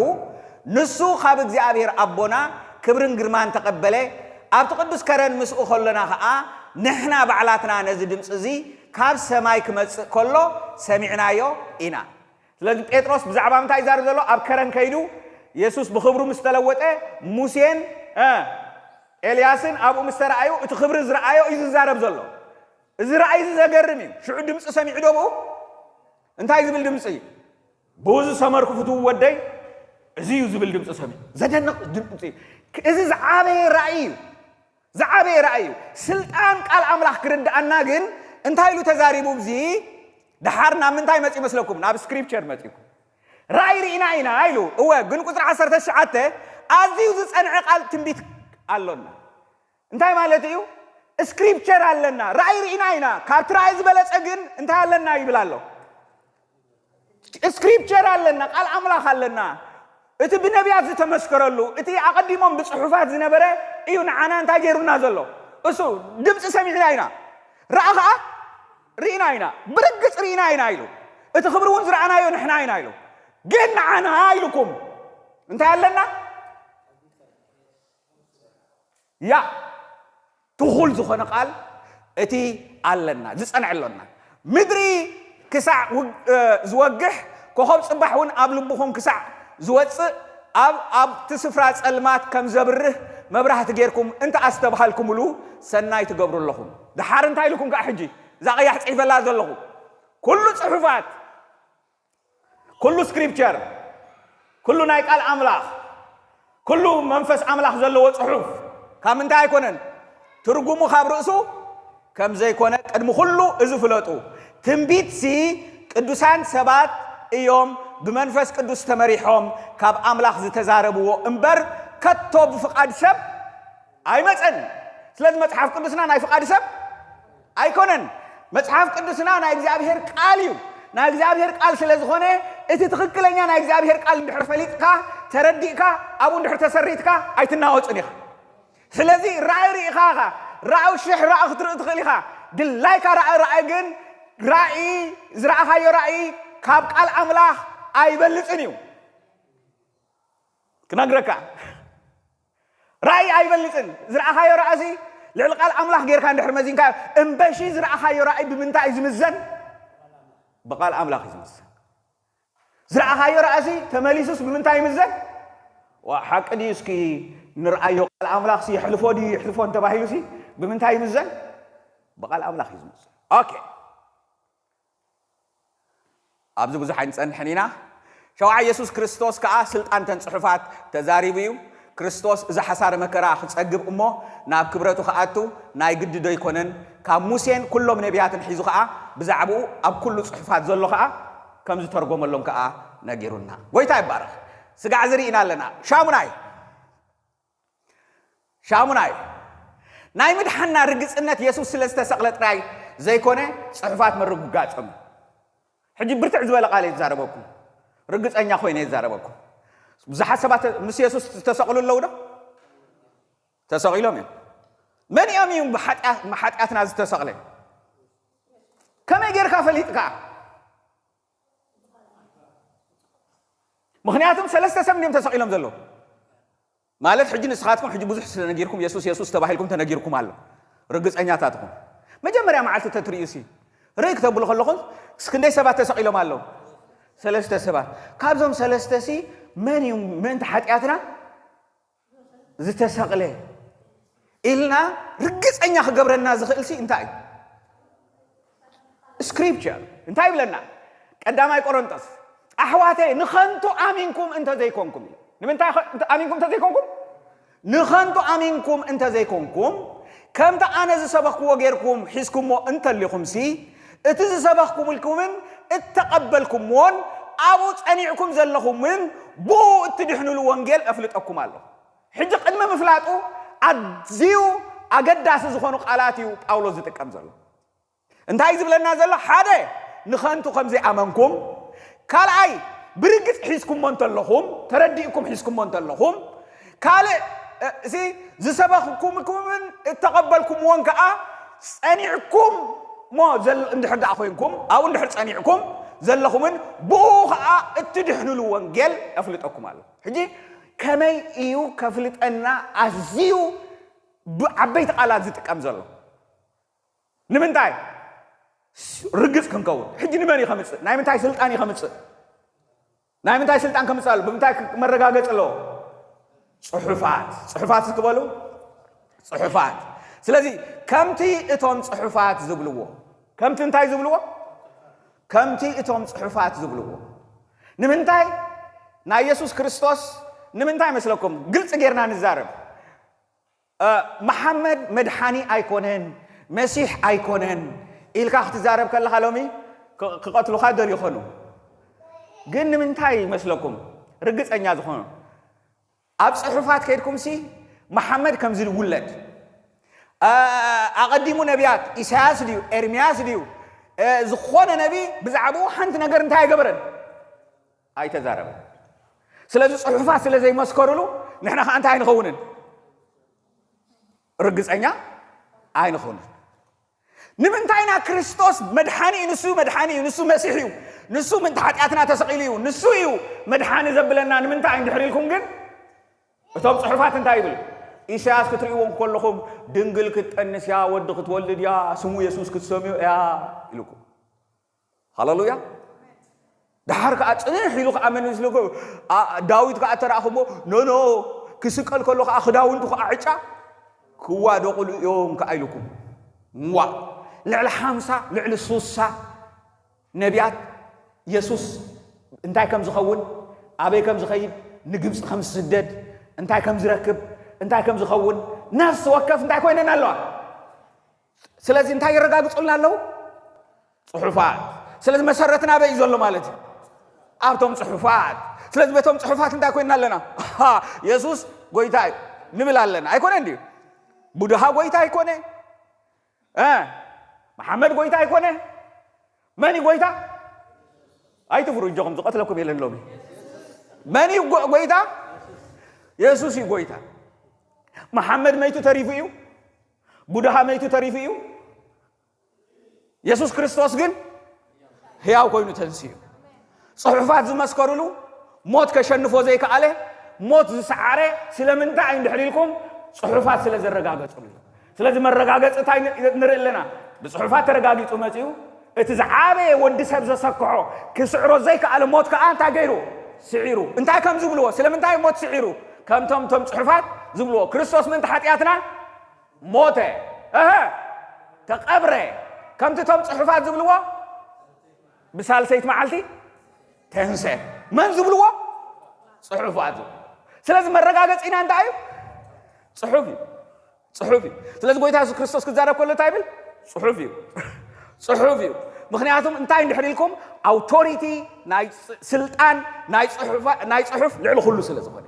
ንሱ ካብ እግዚኣብሔር ኣቦና ክብርን ግርማን ተቐበለ። ኣብቲ ቅዱስ ከረን ምስኡ ከሎና ኸኣ፣ ንሕና ባዕላትና ነዚ ድምጺ እዚ ካብ ሰማይ ክመጽእ ከሎ ሰሚዕናዮ ኢና። ስለዚ ጴጥሮስ ብዛዕባ ምንታይ ይዛረብ ዘሎ? ኣብ ከረን ከይዱ የሱስ ብኽብሩ ምስ ተለወጠ፣ ሙሴን፣ እ፣ ኤልያስን ኣብኡ ምስ ተረኣዩ፣ እቲ ክብሪ ዝረኣዮ እዩ ዝዛረብ ዘሎ። እዚ ራእይ እዚ ዘገርም እዩ። ሽዑ ድምፂ ሰሚዑ ዶ ብኡ? እንታይ ዝብል ድምፂ? ብኡ ዝሰመርኩ ፍትው ወደይ እዚ እዩ ዝብል ድምፂ ሰሚዑ። ዘደንቕ ድምፂ። እዚ ዝዓበየ ራእይ እዩ። ዝዓበየ ራእይ እዩ። ስልጣን ቃል ኣምላኽ ክርድኣና ግን እንታይ ኢሉ ተዛሪቡ? ኣብዚ ደሓር ናብ ምንታይ መፂኡ መስለኩም? ናብ ስክሪፕቸር መፂኡ። ራእይ ርኢና ኢና ኢሉ። እወ፣ ግን ቁፅሪ ዓሰርተ ትሽዓተ ኣዝዩ ዝፀንዐ ቃል ትንቢት ኣሎና። እንታይ ማለት እዩ? ስክሪፕቸር ኣለና፣ ራእይ ርኢና ኢና። ካብቲ ራእይ ዝበለፀ ግን እንታይ ኣለና ይብል ኣሎ? ስክሪፕቸር ኣለና፣ ቃል ኣምላኽ ኣለና። እቲ ብነቢያት ዝተመስከረሉ፣ እቲ ኣቐዲሞም ብጽሑፋት ዝነበረ እዩ ንዓና እንታይ ገይሩና ዘሎ? እሱ ድምፂ ሰሚዕና ኢና፣ ራእይ ኸዓ ርኢና ኢና፣ ብርግጽ ርኢና ኢና ኢሉ። እቲ ክብሪ እውን ዝረኣናዮ ንሕና ኢና ኢሉ። ግን ንዓና ኢሉኩም እንታይ ኣለና? ያ ትኹል ዝኾነ ቃል እቲ ኣለና፣ ዝጸንዐ ኣሎና። ምድሪ ክሳዕ ውግ-፣ እ፣ ዝወግሕ፣ ኮኸብ ጽባሕ እውን ኣብ ልብኹም ክሳዕ ዝወጽእ፣ ኣብ፣ ኣብቲ ስፍራ ጸልማት ከም ዘብርህ መብራህቲ ጌርኩም እንተ ኣስተብሃልኩምሉ፣ ሰናይ ትገብሩ ኣለኹም። ደሓር እንታይ ኢልኩም ከኣ ሕጂ? እዛ ቀያሕ ጽሒፈላ ዘለኹ። ኩሉ ጽሑፋት ኩሉ ስክሪፕቸር፣ ኩሉ ናይ ቃል ኣምላኽ፣ ኩሉ መንፈስ ኣምላኽ ዘለዎ ጽሑፍ ካብ ምንታይ ኣይኮነን? ትርጉሙ ካብ ርእሱ ከም ዘይኮነ ቅድሚ ኩሉ እዚ ፍለጡ። ትንቢትሲ ቅዱሳን ሰባት እዮም ብመንፈስ ቅዱስ ተመሪሖም ካብ ኣምላኽ ዝተዛረብዎ እምበር ከቶ ብፍቓድ ሰብ ኣይመጸን። ስለዚ መጽሓፍ ቅዱስና ናይ ፍቓድ ሰብ ኣይኮነን። መጽሓፍ ቅዱስና ናይ እግዚኣብሔር ቃል እዩ። ናይ እግዚኣብሔር ቃል ስለ ዝኾነ፣ እቲ ትኽክለኛ ናይ እግዚኣብሔር ቃል እንድሕር ፈሊጥካ፣ ተረዲእካ፣ ኣብኡ እንድሕር ተሰሪትካ፣ ኣይትናወጽን ኢኻ። ስለዚ ራእይ ርኢኻ ኢኻ፣ ራእይ ሽሕ ራእይ ክትርኢ ትኽእል ኢኻ። ድላይካ ራእይ ራእይ ግን፣ ራእይ፣ ዝረኣኻዮ ራእይ ካብ ቃል ኣምላኽ ኣይበልጽን እዩ። ክነግረካ፣ ራእይ ኣይበልፅን። ዝረኣኻዮ ራእሲ ልዕሊ ቃል ኣምላኽ ጌርካ እንድሕር መዚንካ፣ እምበሺ ዝረኣኻዮ ራእይ ብምንታይ እዩ ዝምዘን? ብቃል ኣምላኽ እዩ ዝምዘን። ዝረኣኻዮ ራእሲ ተመሊሱስ ብምንታይ ይምዘን? ዋ፣ ሓቂ ድዩ? እስኪ ንርኣዮ፣ ቃል ኣምላኽሲ የሕልፎ ድዩ ይሕልፎ እንተባሂሉሲ ብምንታይ ይምዘን? ብቃል ኣምላኽ እዩ ዝምዘን። ኦኬ፣ ኣብዚ ብዙሕ ኣይንጸንሕን ኢና። ሸውዓይ፣ የሱስ ክርስቶስ ከኣ ስልጣን ተን ጽሑፋት ተዛሪቡ እዩ። ክርስቶስ እዚ ሓሳረ መከራ ክጸግብ እሞ ናብ ክብረቱ ክኣቱ ናይ ግዲ ዶ ኣይኮነን? ካብ ሙሴን ኩሎም ነቢያትን ሒዙ ከኣ ብዛዕባኡ ኣብ ኩሉ ጽሑፋት ዘሎ ከኣ ከም ዝተርጎመሎም ከኣ ነጊሩና። ጎይታ ይባረኽ። ስጋዕ ዝርኢና ኣለና። ሻሙናይ፣ ሻሙናይ፣ ናይ ምድሓንና ርግጽነት የሱስ ስለ ዝተሰቕለ ጥራይ ዘይኮነ፣ ጽሑፋት ምርግጋጾም። ሕጂ ብርትዕ ዝበለ ቃል እየ ዝዛረበኩም። ርግጸኛ ኮይነ እየ ዝዛረበኩም። ብዙሓት ሰባት ምስ የሱስ ዝተሰቕሉ ኣለዉ ዶ? ተሰቒሎም እዮም። መን እዮም እዩ ብሓጢኣ-፣ ብሓጢኣትና ዝተሰቕለ? ከመይ ጌርካ ፈሊጥካ? ምኽንያቱም ሰለስተ ሰብ እንዲዮም ተሰቒሎም ዘለዉ። ማለት ሕጂ ንስኻትኩም ሕጂ ብዙሕ ስለ ነጊርኩም የሱስ የሱስ ተባሂልኩም ተነጊርኩም ኣሎ። ርግጸኛታት ኢኹም። መጀመርያ መዓልቲ ተትርእዩ ሲ ርእይ ክተብሉ ከለኹም ስ-፣ ክንደይ ሰባት ተሰቒሎም ኣለዉ? ሰለስተ ሰባት። ካብዞም ሰለስተ ሲ መን እዩ ምእንቲ ሓጢኣትና ዝተሰቕለ? ኢልና ርግጸኛ ክገብረና ዝኽእል ሲ እንታይ እዩ? ስክሪፕቸር እንታይ ይብለና? ቀዳማይ ቆሮንጦስ፣ ኣሕዋተይ ንኸንቱ ኣሚንኩም እንተ ዘይኮንኩም እዩ። ንምንታይ ኸ-፣ እንተ ኣሚንኩም እንተ ዘይኮንኩም? ንኸንቱ ኣሚንኩም እንተ ዘይኮንኩም፣ ከምቲ ኣነ ዝሰበኽክዎ ጌርኩም ሒዝኩሞ እንተሊኹምሲ፣ እቲ ዝሰበኽኩምልኩምን እተቐበልኩምዎን ኣብኡ ጸኒዕኩም ዘለኹምን ብኡ እትድሕኑሉ ወንጌል ኣፍልጠኩም ኣለኹ። ሕጂ ቅድሚ ምፍላጡ ኣዝዩ ኣገዳሲ ዝኾኑ ቃላት እዩ ጳውሎስ ዝጥቀም ዘሎ። እንታይ እዩ ዝብለና ዘሎ? ሓደ፣ ንኸንቱ ከም ዘይኣመንኩም፣ ካልኣይ፣ ብርግጽ ሒዝኩሞ እንተለኹም፣ ተረዲእኩም ሒዝኩሞ እንተለኹም፣ ካልእ፣ እ፣ እዚ ዝሰበኽኩምኩምን እተቐበልኩምዎን ከኣ ጸኒዕኩም ሞ ዘል-፣ እንድሕር ደኣ ኮይንኩም፣ ኣብኡ እንድሕር ጸኒዕኩም ዘለኹምን ብኡ ኸኣ እትድሕኑሉ ወንጌል ኣፍልጠኩም ኣሎ። ሕጂ ከመይ እዩ ከፍልጠና ኣዝዩ ብዓበይቲ ቃላት ዝጥቀም ዘሎ? ንምንታይ? ርግጽ ክንከውን። ሕጂ ንመን እዩ ከምጽእ? ናይ ምንታይ ስልጣን እዩ ከምጽእ? ናይ ምንታይ ስልጣን ከምጽእ ኣሎ? ብምንታይ ክ-፣ መረጋገጺ ኣለዎ? ጽሑፋት። ጽሑፋት እስኪ በሉ። ጽሑፋት። ስለዚ ከምቲ እቶም ጽሑፋት ዝብልዎ። ከምቲ እንታይ ዝብልዎ? ከምቲ እቶም ጽሑፋት ዝብልዎ። ንምንታይ? ናይ የሱስ ክርስቶስ ንምንታይ መስለኩም? ግልጺ ጌርና ንዛረብ። እ፣ መሓመድ መድሓኒ ኣይኮነን፣ መሲሕ ኣይኮነን ኢልካ ክትዛረብ ከለኻ ሎሚ ክ-፣ ክቐትሉኻ ይደልዩ ይኾኑ። ግን ንምንታይ ይመስለኩም ርግጸኛ ዝኾኑ? ኣብ ጽሑፋት ከይድኩምሲ መሓመድ ከምዚ ይውለድ፣ እ፣ ኣቐዲሙ ነቢያት ኢሳያስ ድዩ ኤርምያስ ድዩ፣ እ፣ ዝኾነ ነቢ ብዛዕባኡ ሓንቲ ነገር እንታይ ኣይገበረን? ኣይተዛረበን። ስለዚ ጽሑፋት ስለ ዘይመስከሩሉ ንሕና ከኣ እንታይ ኣይንኸውንን? ርግጸኛ ኣይንኸውንን። ንምንታይ ኢና ክርስቶስ መድሓኒ እዩ፣ ንሱ መድሓኒ እዩ፣ ንሱ መሲሕ እዩ፣ ንሱ ምእንቲ ሓጢኣትና ተሰቒሉ እዩ፣ ንሱ እዩ መድሓኒ ዘብለና ንምንታይ እንድሕር ኢልኩም ግን እቶም ጽሑፋት እንታይ ይብል? ኢሳያስ ክትርእይዎ ከለኹም ድንግል ክትጠንስ እያ፣ ወዲ ክትወልድ እያ፣ ስሙ የሱስ ክትሰምዮ እያ ኢልኩም። ሃሌሉያ። ደሓር ከኣ ጽንሕ ኢሉ ከኣ መን ምስሉ ከ-፣ ኣ-፣ ዳዊት ከኣ ተራእኹሞ፣ ኖ፣ ኖ፣ ክስቀል ከሎ ከኣ ክዳውንቱ ከኣ ዕጫ፣ ክዋደቑሉ እዮም ከኣ ኢሉኩም። ዋ፣ ልዕሊ ሓምሳ፣ ልዕሊ ሱሳ ነቢያት የሱስ እንታይ ከም ዝኸውን፣ ኣበይ ከም ዝኸይድ፣ ንግብጺ ከም ዝስደድ፣ እንታይ ከም ዝረክብ፣ እንታይ ከም ዝኸውን፣ ነፍሲ ወከፍ እንታይ ኮይነን ኣለዋ? ስለዚ እንታይ የረጋግጹልና ኣለዉ? ጽሑፋት። ስለዚ መሰረትና ኣበይ እዩ ዘሎ ማለት እዩ? ኣብቶም ጽሑፋት። ስለዚ በቶም ጽሑፋት እንታይ ኮይንና ኣለና? ኣሃ፣ የሱስ ጎይታ እዩ ንብል ኣለና። ኣይኮነን ድዩ? ቡድሃ ጎይታ ኣይኮነ? እ፣ መሓመድ ጎይታ ኣይኮነ? መን እዩ ጎይታ? ኣይትፍሩ፣ እጆኹም ዝቐትለኩም የለን ሎሚ። መን እዩ ጎ-፣ ጎይታ? የሱስ እዩ ጎይታ። መሓመድ መይቱ ተሪፉ እዩ። ቡድሃ መይቱ ተሪፉ እዩ። የሱስ ክርስቶስ ግን ህያው ኮይኑ ተንስኡ። ጽሑፋት ዝመስከሩሉ ሞት ከሸንፎ ዘይከኣለ፣ ሞት ዝሰዓረ ስለምንታይ እዩ እንድሕር ኢልኩም፣ ጽሑፋት ስለ ዘረጋገጹሉ። ስለዚ መረጋገጺ እንታይ ን-፣ ንርኢ ኣለና? ብጽሑፋት ተረጋጊጹ መጺኡ። እቲ ዝዓበየ ወዲ ሰብ ዘሰክሖ፣ ክስዕሮ ዘይከኣለ ሞት ከኣ እንታይ ገይሩ? ስዒሩ። እንታይ ከም ዝብልዎ? ስለምንታይ ሞት ስዒሩ? ከምቶም፣ ቶም ጽሑፋት ዝብልዎ፣ ክርስቶስ ምእንቲ ሓጢኣትና ሞተ፣ እሀ፣ ተቐብረ፣ ከምቲ ቶም ጽሑፋት ዝብልዎ፣ ብሳልሰይቲ መዓልቲ ተንሰ። መን ዝብልዎ? ጽሑፋት ዝብልዎ። ስለዚ መረጋገጺና እንታይ እዩ? ጽሑፍ እዩ። ጽሑፍ እዩ። ስለዚ ጎይታ የሱስ ክርስቶስ ክዛረብ ከሎ እንታይ ይብል? ጽሑፍ እዩ። ጽሑፍ እዩ። ምኽንያቱም እንታይ እንድሕር ኢልኩም፣ ኣውቶሪቲ ናይ ስ-፣ ስልጣን ናይ ጽሑፋ-፣ ናይ ጽሑፍ ልዕሊ ኩሉ ስለ ዝኾነ።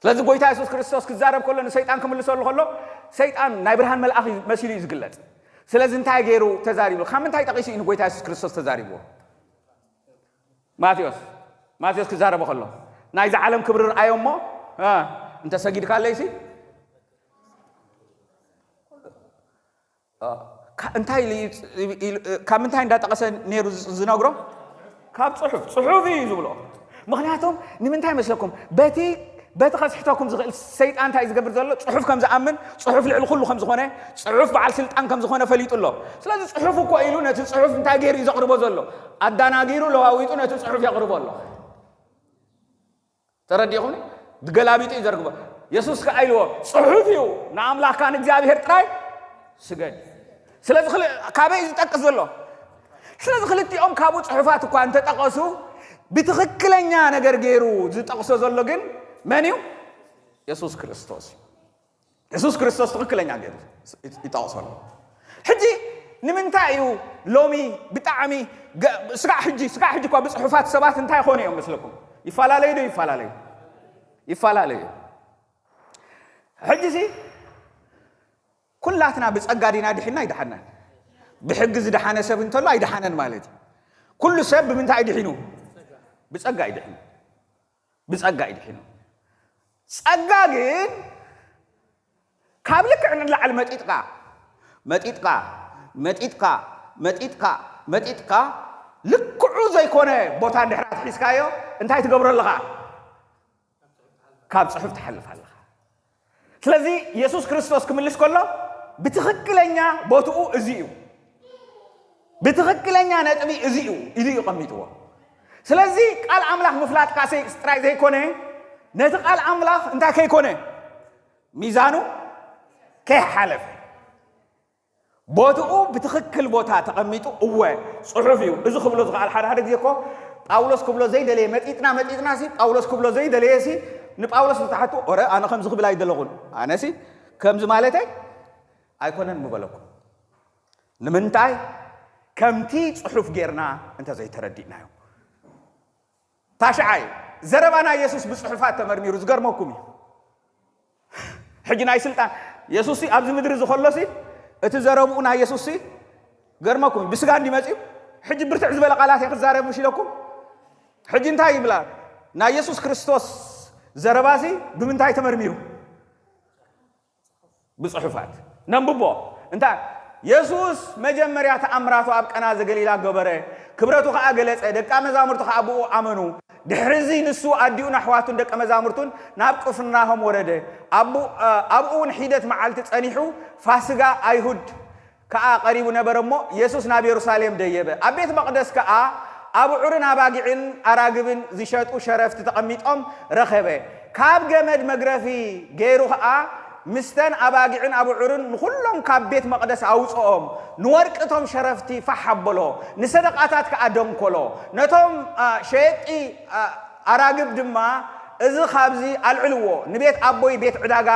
ስለዚ ጎይታ የሱስ ክርስቶስ ክዛረብ ከሎ፣ ንሰይጣን ክምልሰሉ ከሎ፣ ሰይጣን ናይ ብርሃን መልኣኽ እዩ መሲሉ እዩ ዝግለጽ። ስለዚ እንታይ ገይሩ ተዛሪቡ? ካብ ምንታይ ጠቒሱ እዩ ንጎይታ የሱስ ክርስቶስ ተዛሪብዎ? ማቴዎስ፣ ማቴዎስ ክዛረቦ ከሎ፣ ናይዚ ዓለም ክብሪ ርኣዮ እሞ፣ እ፣ እንተ ሰጊድካለይሲ፣ እ፣ ካ-፣ እንታይ ኢሉ እዩ፣ ኢሉ፣ ካብ ምንታይ እንዳጠቐሰ ነይሩ ዝ-፣ ዝነግሮ? ካብ ጽሑፍ፣ ጽሑፍ እዩ ዝብሎ። ምኽንያቱም ንምንታይ መስለኩም? በቲ፣ በቲ ከስሕተኩም ዝኽእል ሰይጣን እንታይ ዝገብር ዘሎ? ጽሑፍ ከም ዝኣምን፣ ጽሑፍ ልዕሊ ኩሉ ከም ዝኾነ፣ ጽሑፍ በዓል ስልጣን ከም ዝኾነ ፈሊጡ ኣሎ። ስለዚ ጽሑፍ እኮ ኢሉ ነቲ ጽሑፍ እንታይ ገይሩ እዩ ዘቕርቦ ዘሎ? ኣዳናጊሩ፣ ለዋዊጡ ነቲ ጽሑፍ የቕርቦ ኣሎ። ተረዲኹምኒ? ብገላቢጡ እዩ ዘርግቦ። የሱስ ከኣ ኢልዎ፣ ጽሑፍ እዩ፣ ንኣምላኽካ ንእግዚኣብሔር ጥራይ ስገድ። ስለዚ ክል-፣ ካበይ እዩ ዝጠቅስ ዘሎ? ስለዚ ክልቲኦም ካብኡ ጽሑፋት እኳ እንተጠቐሱ፣ ብትኽክለኛ ነገር ገይሩ ዝጠቕሶ ዘሎ ግን መን እዩ? የሱስ ክርስቶስ እዩ። የሱስ ክርስቶስ ትኽክለኛ ገይሩ ይጠቕሶ ኣሎ። ሕጂ ንምንታይ እዩ ሎሚ ብጣዕሚ ገ-፣ ስጋዕ ሕጂ፣ ስጋዕ ሕጂ እኳ ብጽሑፋት ሰባት እንታይ ይኾኑ እዮም መስለኩም? ይፈላለዩ ዶ ይፈላለዩ? ይፈላለዩ። ሕጂሲ ኩላትና ብጸጋ ዲና ድሒና ኣይደሓናን። ብሕጊ ዝደሓነ ሰብ እንተሎ ኣይደሓነን ማለት እዩ። ኩሉ ሰብ ብምንታይ ድሒኑ? ብጸጋ እዩ ድሒኑ። ብጸጋ እዩ ድሒኑ። ጸጋ ግን ካብ ልክዕ ንላዕሊ መጢጥካ፣ መጢጥካ፣ መጢጥካ፣ መጢጥካ፣ መጢጥካ፣ ልክዑ ዘይኮነ ቦታ እንድሕር ኣትሒዝካዮ፣ እንታይ ትገብሮ ኣለኻ? ካብ ጽሑፍ ትሓልፍ ኣለኻ። ስለዚ የሱስ ክርስቶስ ክምልስ ከሎ፣ ብትኽክለኛ ቦትኡ እዚ እዩ። ብትኽክለኛ ነጥቢ እዚ እዩ ኢሉ እዩ ቀሚጥዎ። ስለዚ ቃል ኣምላኽ ምፍላጥካ ሰይ-፣ ጥራይ ዘይኮነ፣ ነቲ ቃል ኣምላኽ እንታይ ከይኮነ? ሚዛኑ ከይሓለፈ። ቦትኡ ብትኽክል ቦታ ተቐሚጡ፣ እወ፣ ጽሑፍ እዩ። እዚ ክብሎ ዝኸኣል ሓደ ሓደ ግዜ እኮ ጳውሎስ ክብሎ ዘይደለየ መጢጥና፣ መጢጥና ሲ፣ ጳውሎስ ክብሎ ዘይደለየ ሲ፣ ንጳውሎስ ዝተሓቱ፣ ኦረ፣ ኣነ ከምዚ ክብል ኣይደለኹን። ኣነ ሲ፣ ከምዚ ማለተይ ኣይኮነን ምበለኩም። ንምንታይ? ከምቲ ጽሑፍ ጌርና እንተ ዘይተረዲእናዮ። ታሽዓይ፣ ዘረባ ናይ የሱስ ብጽሑፋት ተመርሚሩ ዝገርመኩም እዩ። ሕጂ ናይ ስልጣን፣ የሱስ ሲ ኣብዚ ምድሪ ዝኸሎ ሲ፣ እቲ ዘረብኡ ናይ የሱስ ሲ፣ ገርመኩም እዩ። ብስጋ እንዲ መጺኡ፣ ሕጂ ብርትዕ ዝበለ ቃላት እየ ክዛረብ ምሽ ኢለኩም። ሕጂ እንታይ ይብላ? ናይ የሱስ ክርስቶስ ዘረባ ሲ፣ ብምንታይ ተመርሚሩ? ብጽሑፋት። ነንብቦ። እንታይ? የሱስ መጀመርያ ተኣምራቱ ኣብ ቀና ዘገሊላ ገበረ፣ ክብረቱ ኸኣ ገለጸ፣ ደቀ መዛሙርቱ ኸኣ ብኡ ኣመኑ። ድሕርዚ ንሱ፣ ኣዲኡን ኣሕዋቱን ደቀ መዛሙርቱን ናብ ቅፍርናሆም ወረደ። ኣብኡ፣ እ፣ ኣብኡ እውን ሒደት መዓልቲ ጸኒሑ፣ ፋስጋ ኣይሁድ ከኣ ቀሪቡ ነበረ እሞ፣ የሱስ ናብ የሩሳሌም ደየበ። ኣብ ቤት መቕደስ ከኣ ኣብዑርን ኣባጊዕን ኣራግብን ዝሸጡ ሸረፍቲ ተቐሚጦም ረኸበ። ካብ ገመድ መግረፊ ገይሩ ኸኣ፣ ምስተን ኣባጊዕን ኣብዑርን ንኹሎም ካብ ቤት መቕደስ ኣውጽኦም፣ ንወርቂ እቶም ሸረፍቲ ፋሕ ኣበሎ፣ ንሰደቓታት ከኣ ደንኮሎ። ነቶም፣ ኣ፣ ሸየጥቲ፣ ኣ፣ ኣራግብ ድማ፣ "እዚ ኻብዚ ኣልዕልዎ፣ ንቤት ኣቦይ ቤት ዕዳጋ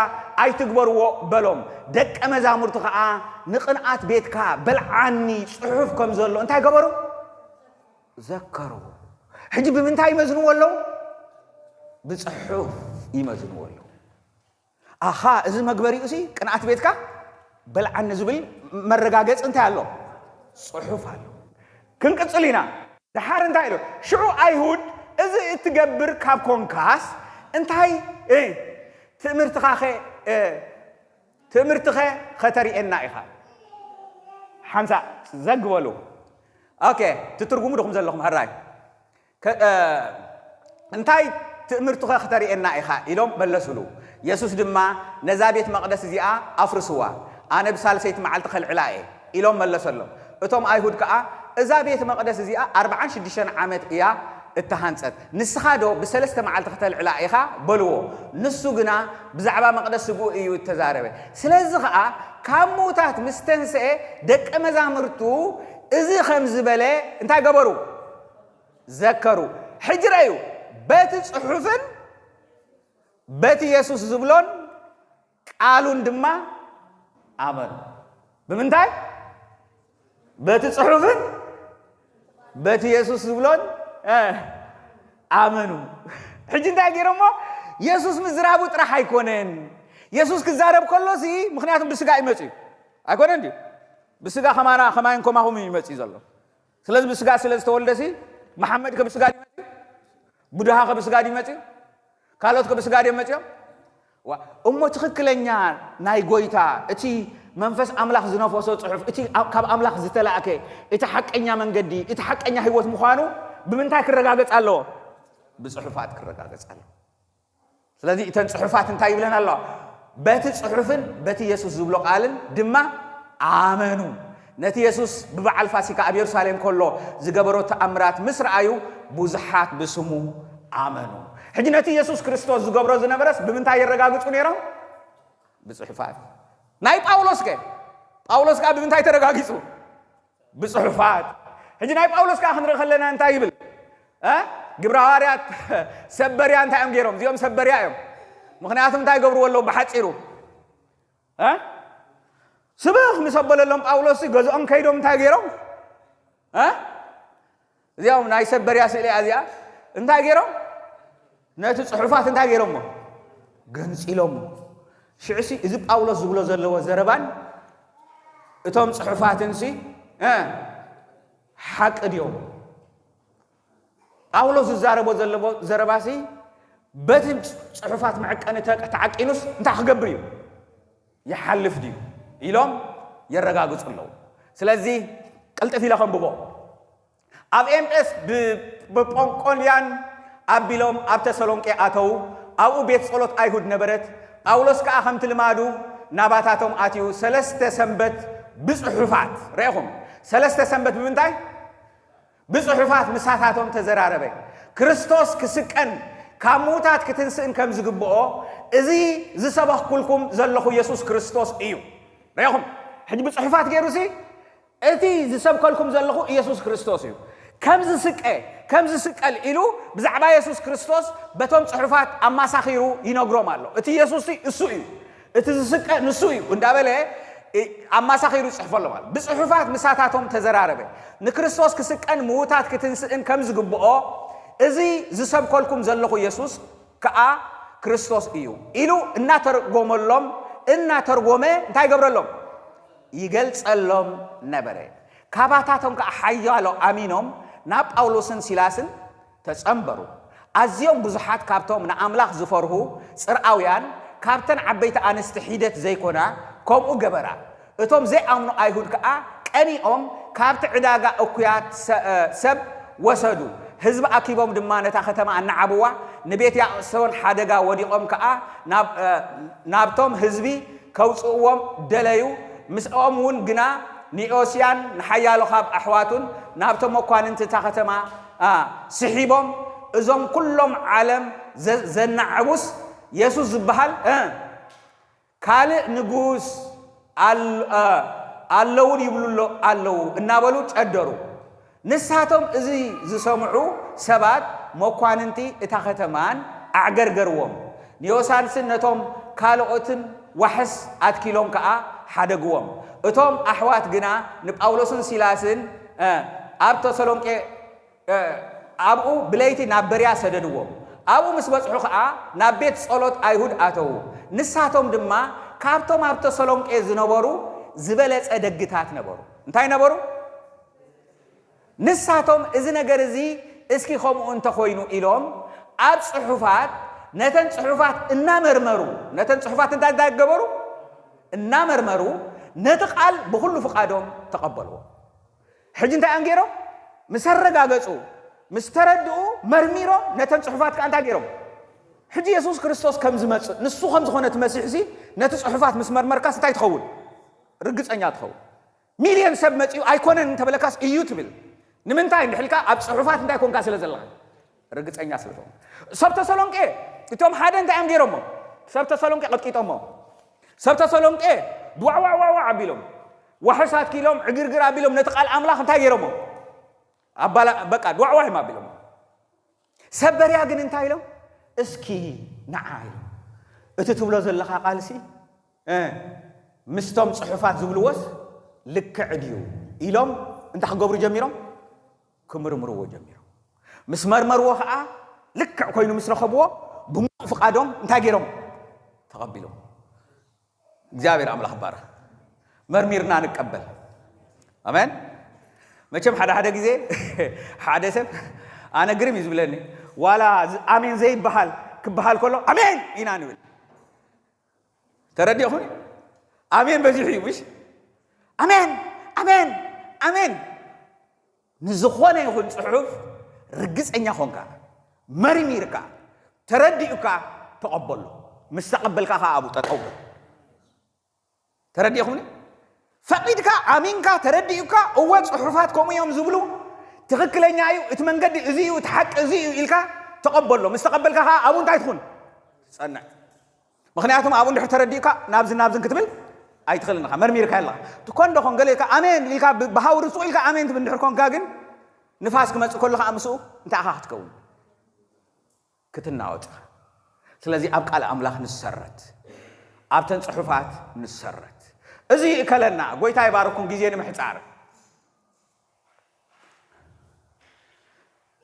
ኣይትግበርዎ" በሎም። ደቀ መዛሙርቱ ኸኣ፣ "ንቕንኣት ቤትካ በልዓኒ ጽሑፍ ከም ዘሎ" እንታይ ገበሩ? ዘከሩ። ሕጂ ብምንታይ ይመዝንዎ ኣለዉ? ብጽሑፍ ይመዝንዎ ኣለዉ። ኣኻ፣ እዚ መግበሪኡ ሲ ቅንኣት ቤትካ በልዓኒ ዝብል መረጋገጺ እንታይ ኣሎ? ጽሑፍ ኣሎ። ክንቅጽል ኢና። ደሓር እንታይ ኢሉ? ሽዑ ኣይሁድ፣ "እዚ እትገብር ካብ ኮንካስ እንታይ፣ እ፣ ትእምርትኻኸ፣ እ፣ ትእምርትኸ ኸተርእየና ኢኻ?" ሓምሳ ዘግ በሉ። ኦኬ፣ ትትርጉሙ ዲኹም ዘለኹም? ሕራይ። ከ-፣ እ፣ እንታይ ትእምርትኸ ክተርእየና ኢኻ ኢሎም መለሱሉ። የሱስ ድማ ነዛ ቤት መቕደስ እዚኣ ኣፍርስዋ፣ ኣነ ብሳልሰይቲ መዓልቲ ከልዕላ እየ ኢሎም መለሰሎም። እቶም ኣይሁድ ከኣ እዛ ቤት መቕደስ እዚኣ ኣርብዓን ሽዱሽተን ዓመት እያ እተሃንጸት፣ ንስኻ ዶ ብሰለስተ መዓልቲ ክተልዕላ ኢኻ በልዎ። ንሱ ግና ብዛዕባ መቕደስ ስግኡ እዩ እተዛረበ። ስለዚ ኸኣ ካብ ምዉታት ምስ ተንስኤ ደቀ መዛሙርቱ እዚ ኸም ዝበለ እንታይ ገበሩ? ዘከሩ። ሕጂ ረእዩ፣ በቲ ጽሑፍን በቲ የሱስ ዝብሎን ቃሉን ድማ ኣመኑ። ብምንታይ? በቲ ጽሑፍን በቲ የሱስ ዝብሎን ኣመኑ። ሕጂ እንታይ ገይሮሞ? የሱስ ምዝራቡ ጥራሕ ኣይኮነን። የሱስ ክዛረብ ከሎሲ ምኽንያቱም ብስጋ እዩ መፅዩ ኣይኮነን ድዩ? ብስጋ ከማና ከማይን ከማኹም እዩ መፅዩ ዘሎ። ስለዚ ብስጋ ስለ ዝተወልደሲ መሓመድ ከብስጋ ድዩ መፅዩ? ቡድሃ ከብስጋ ድዩ መፅዩ? ካልኦት ከብስጋ ድዮም መፅዮም? እሞ ትኽክለኛ ናይ ጎይታ እቲ መንፈስ ኣምላኽ ዝነፈሶ ፅሑፍ እቲ ካብ ኣምላኽ ዝተላእከ እቲ ሓቀኛ መንገዲ እቲ ሓቀኛ ህይወት ምዃኑ ብምንታይ ክረጋገፅ ኣለዎ? ብፅሑፋት ክረጋገፅ ኣለዎ። ስለዚ እተን ፅሑፋት እንታይ ይብለን ኣለዋ? በቲ ፅሑፍን በቲ የሱስ ዝብሎ ቃልን ድማ ኣመኑ። ነቲ የሱስ ብበዓል ፋሲካ ኣብ የሩሳሌም ከሎ ዝገበሮ ተኣምራት ምስ ረኣዩ ብዙሓት ብስሙ ኣመኑ። ሕጂ ነቲ የሱስ ክርስቶስ ዝገብሮ ዝነበረስ ብምንታይ የረጋግፁ ነይሮም? ብፅሑፋት። ናይ ጳውሎስ ከ? ጳውሎስ ከኣ ብምንታይ ተረጋጊፁ? ብፅሑፋት። ሕጂ ናይ ጳውሎስ ከዓ ክንርኢ ከለና እንታይ ይብል? እ? ግብረ ሃዋርያት ሰብ በርያ እንታይ እዮም ገይሮም? እዚኦም ሰብ በርያ እዮም። ምክንያቱ እንታይ ይገብርዎ ኣለዉ? ብሓፂሩ እ? ስብኽ ምስ ኣበለሎም ጳውሎስ ገዝኦም ከይዶም እንታይ ገይሮም? እ? እዚኦም ናይ ሰብ በርያ ስእሊ እያ እዚኣ። እንታይ ገይሮም? ነቲ ፅሑፋት እንታይ ገይሮሞ? ገንፂሎሞ። ሽዕሲ እዚ ጳውሎስ ዝብሎ ዘለዎ ዘረባን እቶም ፅሑፋትንሲ እ፣ ሓቂ ድዮም? ጳውሎስ ዝዛረቦ ዘለዎ ዘረባሲ በቲ ጽሑፋት መዐቀኒ ተ-፣ ተዓቂኑስ እንታይ ክገብር እዩ? ይሓልፍ ድዩ? ኢሎም የረጋግጹ ኣለዉ። ስለዚ ቅልጥፍ ኢለ ከንብቦ። ኣብ ኤምጴስ ብ-፣ ብጶንቆልያን ኣቢሎም ኣብ ተሰሎንቄ ኣተዉ። ኣብኡ ቤት ጸሎት ኣይሁድ ነበረት። ጳውሎስ ከኣ ከምቲ ልማዱ ናባታቶም ኣትዩ ሰለስተ ሰንበት ብጽሑፋት፣ ርኢኹም፣ ሰለስተ ሰንበት ብምንታይ? ብጽሑፋት ምሳታቶም ተዘራረበ። ክርስቶስ ክስቀን ካብ ምዉታት ክትንስእን ከም ዝግብኦ፣ እዚ ዝሰበኽኩልኩም ዘለኹ የሱስ ክርስቶስ እዩ። ርኢኹም፣ ሕጂ ብጽሑፋት ገይሩሲ፣ እቲ ዝሰብከልኩም ዘለኹ ኢየሱስ ክርስቶስ እዩ። ከም ዝስቀ፣ ከም ዝስቀል ኢሉ ብዛዕባ የሱስ ክርስቶስ በቶም ጽሑፋት ኣማሳኺሩ ይነግሮም ኣሎ። እቲ ኢየሱስ እሱ እዩ። እቲ ዝስቀ ንሱ እዩ እንዳበለ እ-፣ ኣማሳኺሩ ይጽሕፈሎም ኣሎ። ብጽሑፋት ምሳታቶም ተዘራረበ። ንክርስቶስ ክስቀን ምዉታት ክትንስእን ከም ዝግብኦ፣ እዚ ዝሰብከልኩም ዘለኹ የሱስ ከኣ ክርስቶስ እዩ ኢሉ እናተርጎመሎም፣ እናተርጎመ እንታይ ይገብረሎም? ይገልጸሎም ነበረ። ካባታቶም ከኣ ሓያሎ ኣሚኖም ናብ ጳውሎስን ሲላስን ተጸንበሩ። ኣዝዮም ብዙሓት ካብቶም ንኣምላኽ ዝፈርሁ ጽርኣውያን፣ ካብተን ዓበይቲ ኣንስቲ ሒደት ዘይኮና፣ ከምኡ ገበራ። እቶም ዘይኣምኑ ኣይሁድ ከኣ ቀኒኦም፣ ካብቲ ዕዳጋ እኩያት ሰ-፣ እ፣ ሰብ ወሰዱ። ህዝቢ ኣኪቦም ድማ ነታ ከተማ ኣናዓብዋ። ንቤት ያሶን ሓደጋ ወዲቖም ከኣ ናብ፣ እ፣ ናብቶም ህዝቢ ከውጽእዎም ደለዩ። ምስኦም እውን ግና ንዮስያን ንሓያሎ ካብ ኣሕዋቱን ናብቶም መኳንንቲ እታ ከተማ፣ እ፣ ስሒቦም፣ እዞም ኩሎም ዓለም ዘ-፣ ዘናዕቡስ የሱስ ዝበሃል፣ እ፣ ካልእ ንጉስ ኣል-፣ እ፣ ኣለውን ይብሉ ኣሎ-፣ ኣለዉ እናበሉ ጨደሩ። ንሳቶም እዚ ዝሰምዑ ሰባት መኳንንቲ እታ ከተማን ኣዕገርገርዎም። ንዮሳንስን ነቶም ካልኦትን ዋሕስ ኣትኪሎም ከኣ ሓደግዎም። እቶም ኣሕዋት ግና ንጳውሎስን ሲላስን፣ እ፣ ኣብ ተሰሎንቄ እ፣ ኣብኡ ብለይቲ ናብ በርያ ሰደድዎም። ኣብኡ ምስ በጽሑ ኸኣ ናብ ቤት ጸሎት ኣይሁድ ኣተዉ። ንሳቶም ድማ ካብቶም ኣብ ተሰሎንቄ ዝነበሩ ዝበለጸ ደግታት ነበሩ። እንታይ ነበሩ? ንሳቶም እዚ ነገር እዚ እስኪ ከምኡ እንተኾይኑ ኢሎም ኣብ ጽሑፋት፣ ነተን ጽሑፋት እናመርመሩ፣ ነተን ጽሑፋት እንታይ እንዳገበሩ? እናመርመሩ ነቲ ቃል ብኹሉ ፍቓዶም ተቐበልዎ። ሕጂ እንታይ እዮም ገይሮም? ምስ ኣረጋገጹ፣ ምስ ተረድኡ፣ መርሚሮም ነተን ጽሑፋት ከኣ እንታይ ገይሮም? ሕጂ የሱስ ክርስቶስ ከም ዝመጽእ፣ ንሱ ከም ዝኾነ እቲ መሲሕሲ፣ ነቲ ጽሑፋት ምስ መርመርካስ እንታይ ትኸውን? ርግጸኛ ትኸውን። ሚልዮን ሰብ መጺኡ ኣይኮነን እንተበለካስ እዩ ትብል። ንምንታይ እንድሕልካ ኣብ ጽሑፋት እንታይ ኮንካ ስለ ዘለኻ? ርግጸኛ ስለ ዝኾንካ። ሰብ ተሰሎንቄ እቶም ሓደ እንታይ እዮም ገይሮሞ? ሰብ ተሰሎንቄ ቀጥቂጦሞ። ሰብ ተሰሎንቄ ድዋዕዋዕዋዕዋዕ ኣቢሎም፣ ዋሕስ ኣትኪሎም፣ ዕግርግር ኣቢሎም ነቲ ቃል ኣምላኽ እንታይ ገይሮሞ? ኣባላ በቃ ድዋዕዋዕ እዮም ኣቢሎም። ሰብ በርያ ግን እንታይ ኢሎም? እስኪ ንዓ ኢሎም። እቲ ትብሎ ዘለኻ ቃልሲ፣ እ፣ ምስቶም ጽሑፋት ዝብልዎስ ልክዕ ድዩ? ኢሎም እንታይ ክገብሩ ጀሚሮም? ክምርምርዎ ጀሚሮም። ምስ መርመርዎ ኸኣ ልክዕ ኮይኑ ምስ ረኸብዎ፣ ብምሉእ ፍቓዶም እንታይ ገይሮም? ተቐቢሎም። እግዚኣብሔር ኣምላኽ ባርኽ። መርሚርና ንቀበል። ኣሜን። መቸም ሓደ ሓደ ግዜ ሓደ ሰብ ኣነ ግርም እዩ ዝብለኒ፣ ዋላ ዝ-፣ ኣሜን ዘይበሃል ክበሃል ከሎ ኣሜን ኢና ንብል። ተረዲእኹም? ኣሜን በዚሑ እዩ፣ ምሽ? ኣሜን፣ ኣሜን፣ ኣሜን። ንዝኾነ ይኹን ጽሑፍ ርግጸኛ ኾንካ፣ መርሚርካ፣ ተረዲኡካ ተቐበሎ። ምስ ተቐበልካ ኸኣ ኣብኡ ጠጠው በል። ተረዲእኹምኒ? ፈቒድካ፣ ኣሚንካ፣ ተረዲኡካ፣ እወ ጽሑፋት ከምኡ እዮም ዝብሉ፣ ትኽክለኛ እዩ፣ እቲ መንገዲ እዚ እዩ፣ እቲ ሓቂ እዚ እዩ ኢልካ ተቐበሎ። ምስ ተቐበልካ ኸኣ ኣብኡ እንታይ ትኹን? ጸንዕ። ምኽንያቱም ኣብኡ እንድሕር ተረዲእካ ናብዝን ናብዝን ክትብል ኣይትኽእልን ኢኻ፣ መርሚርካ ኣለኻ። ትኮን ዶ ኾን ገለ ኢልካ ኣሜን ኢልካ ብ-፣ ብሃው ርሱቕ ኢልካ ኣሜን ትብል እንድሕር ኮንካ ግን ንፋስ ክመጽእ ከሎ ኸኣ ምስኡ እንታይ ኢኻ ክትከውን? ክትናወጥ ኢኻ። ስለዚ ኣብ ቃል ኣምላኽ ንሰረት፣ ኣብተን ጽሑፋት ንሰረት። እዚ ይእከለና። ጎይታ ይባርኩም ግዜ ንምሕጻር።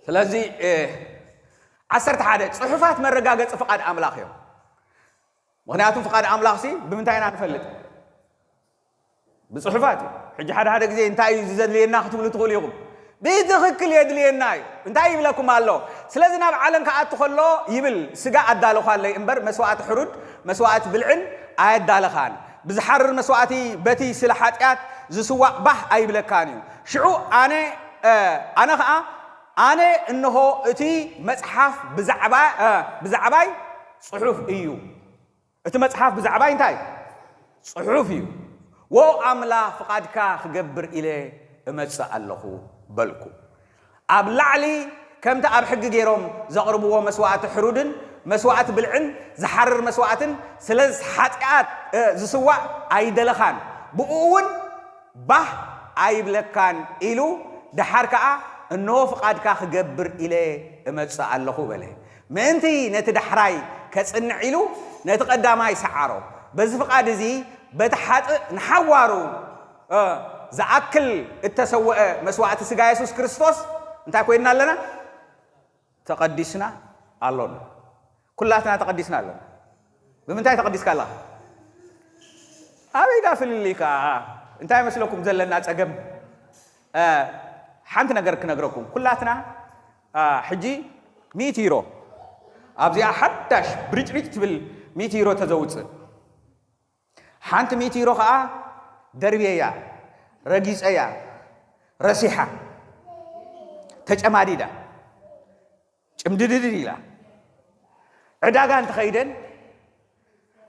ስለዚ፣ እ፣ ዓሰርተ ሓደ ጽሑፋት መረጋገጺ ፍቓድ ኣምላኽ እዮም። ምኽንያቱም ፍቓድ ኣምላኽሲ ብምንታይ ኢና ንፈልጥ? ብጽሑፋት እዩ። ሕጂ ሓደ ሓደ ግዜ እንታይ እዩ እዚ ዘድልየና ክትብሉ ትኽእሉ ኢኹም። ብትኽክል የድልየና እዩ። እንታይ ይብለኩም ኣሎ? ስለዚ ናብ ዓለም ክኣቱ ከሎ ይብል፣ ስጋ ኣዳለዃለይ እምበር መስዋእቲ ሕሩድ፣ መስዋእቲ ብልዕን ኣየዳለኻን። ብዝሓርር መስዋእቲ በቲ ስለ ሓጢኣት ዝስዋእ ባህ ኣይብለካን እዩ። ሽዑ ኣነ፣ እ፣ ኣነ ኸኣ፣ ኣነ እንሆ እቲ መጽሓፍ ብዛዕባ፣ እ፣ ብዛዕባይ ጽሑፍ እዩ። እቲ መጽሓፍ ብዛዕባይ እንታይ? ጽሑፍ እዩ። "ዎ ኣምላኽ፣ ፍቓድካ ክገብር ኢለ እመጽእ ኣለኹ" በልኩ። ኣብ ላዕሊ ከምቲ ኣብ ሕጊ ገይሮም ዘቕርብዎ መስዋእቲ ሕሩድን መስዋእቲ ብልዕን ዝሓርር መስዋእትን ስለ ሓጢኣት፣ እ፣ ዝስዋእ ኣይደለኻን፣ ብኡ እውን ባህ ኣይብለካን ኢሉ፣ ደሓር ከኣ፣ "እንሆ ፍቓድካ ክገብር ኢለ እመጽእ ኣለኹ" በለ። ምእንቲ ነቲ ዳሕራይ ከጽንዕ ኢሉ፣ ነቲ ቀዳማይ ሰዓሮ። በዚ ፍቓድ እዚ፣ በቲ ሓጥእ ንሓዋሩ፣ እ፣ ዝኣክል እተሰወአ መስዋእቲ ስጋ የሱስ ክርስቶስ፣ እንታይ ኮይንና ኣለና? ተቐዲስና ኣሎና። ኩላትና ተቐዲስና ኣሎና። ብምንታይ ተቐዲስካ ኣለኻ? ኣበይ ዳ ፍልልይ ከኣ? እንታይ መስለኩም ዘለና ጸገም? እ፣ ሓንቲ ነገር ክነግረኩም። ኩላትና፣ እ፣ ሕጂ ሚእቲ ዩሮ፣ ኣብዚኣ ሓዳሽ ብርጭርጭ ትብል ሚእቲ ዩሮ ተዘውጽእ። ሓንቲ ሚእቲ ዩሮ ኸኣ ደርብየያ፣ ረጊጸያ፣ ረሲሓ፣ ተጨማዲዳ፣ ጭምድድድ ኢላ። ዕዳጋ እንተኸይደን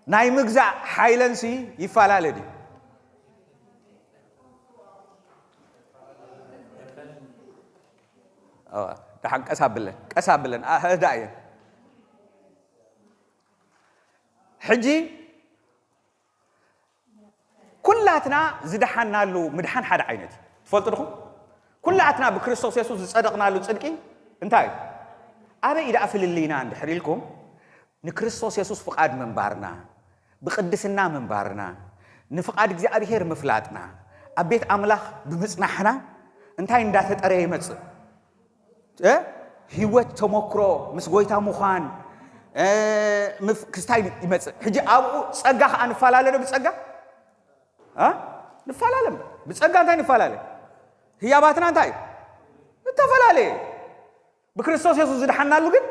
ናይ ምግዛእ ሓይለንሲ ይፈላለ ድዩ? ኣዋ፣ ደሓን ቀስ ኣብለን፣ ቀስ ኣብለን፣ ኣህዳ እየን። ሕጂ ኩላትና ዝደሓናሉ ምድሓን ሓደ ዓይነት እዩ። ትፈልጡ ዲኹም? ኩላትና ብክርስቶስ የሱስ ዝጸደቕናሉ ጽድቂ እንታይ እዩ? ኣበይ እዩ ደኣ ፍልልይና እንድሕር ኢልኩም፣ ንክርስቶስ የሱስ ፍቓድ ምንባርና፣ ብቕድስና ምንባርና፣ ንፍቓድ እግዚኣብሄር ምፍላጥና፣ ኣብ ቤት ኣምላኽ ብምጽናሕና እንታይ እንዳተጠረየ ይመጽእ? እ? ህይወት ተመክሮ ምስ ጎይታ ምዃን፣ እ፣ ምፍ-፣ ክስታይ ይመጽእ። ሕጂ ኣብኡ ጸጋ ከኣ ንፈላለ ዶ ብጸጋ? እ? ንፈላለ እምበር። ብጸጋ እንታይ ንፈላለ? ህያባትና እንታይ እዩ? እተፈላለየ። ብክርስቶስ የሱስ ዝደሓናሉ ግን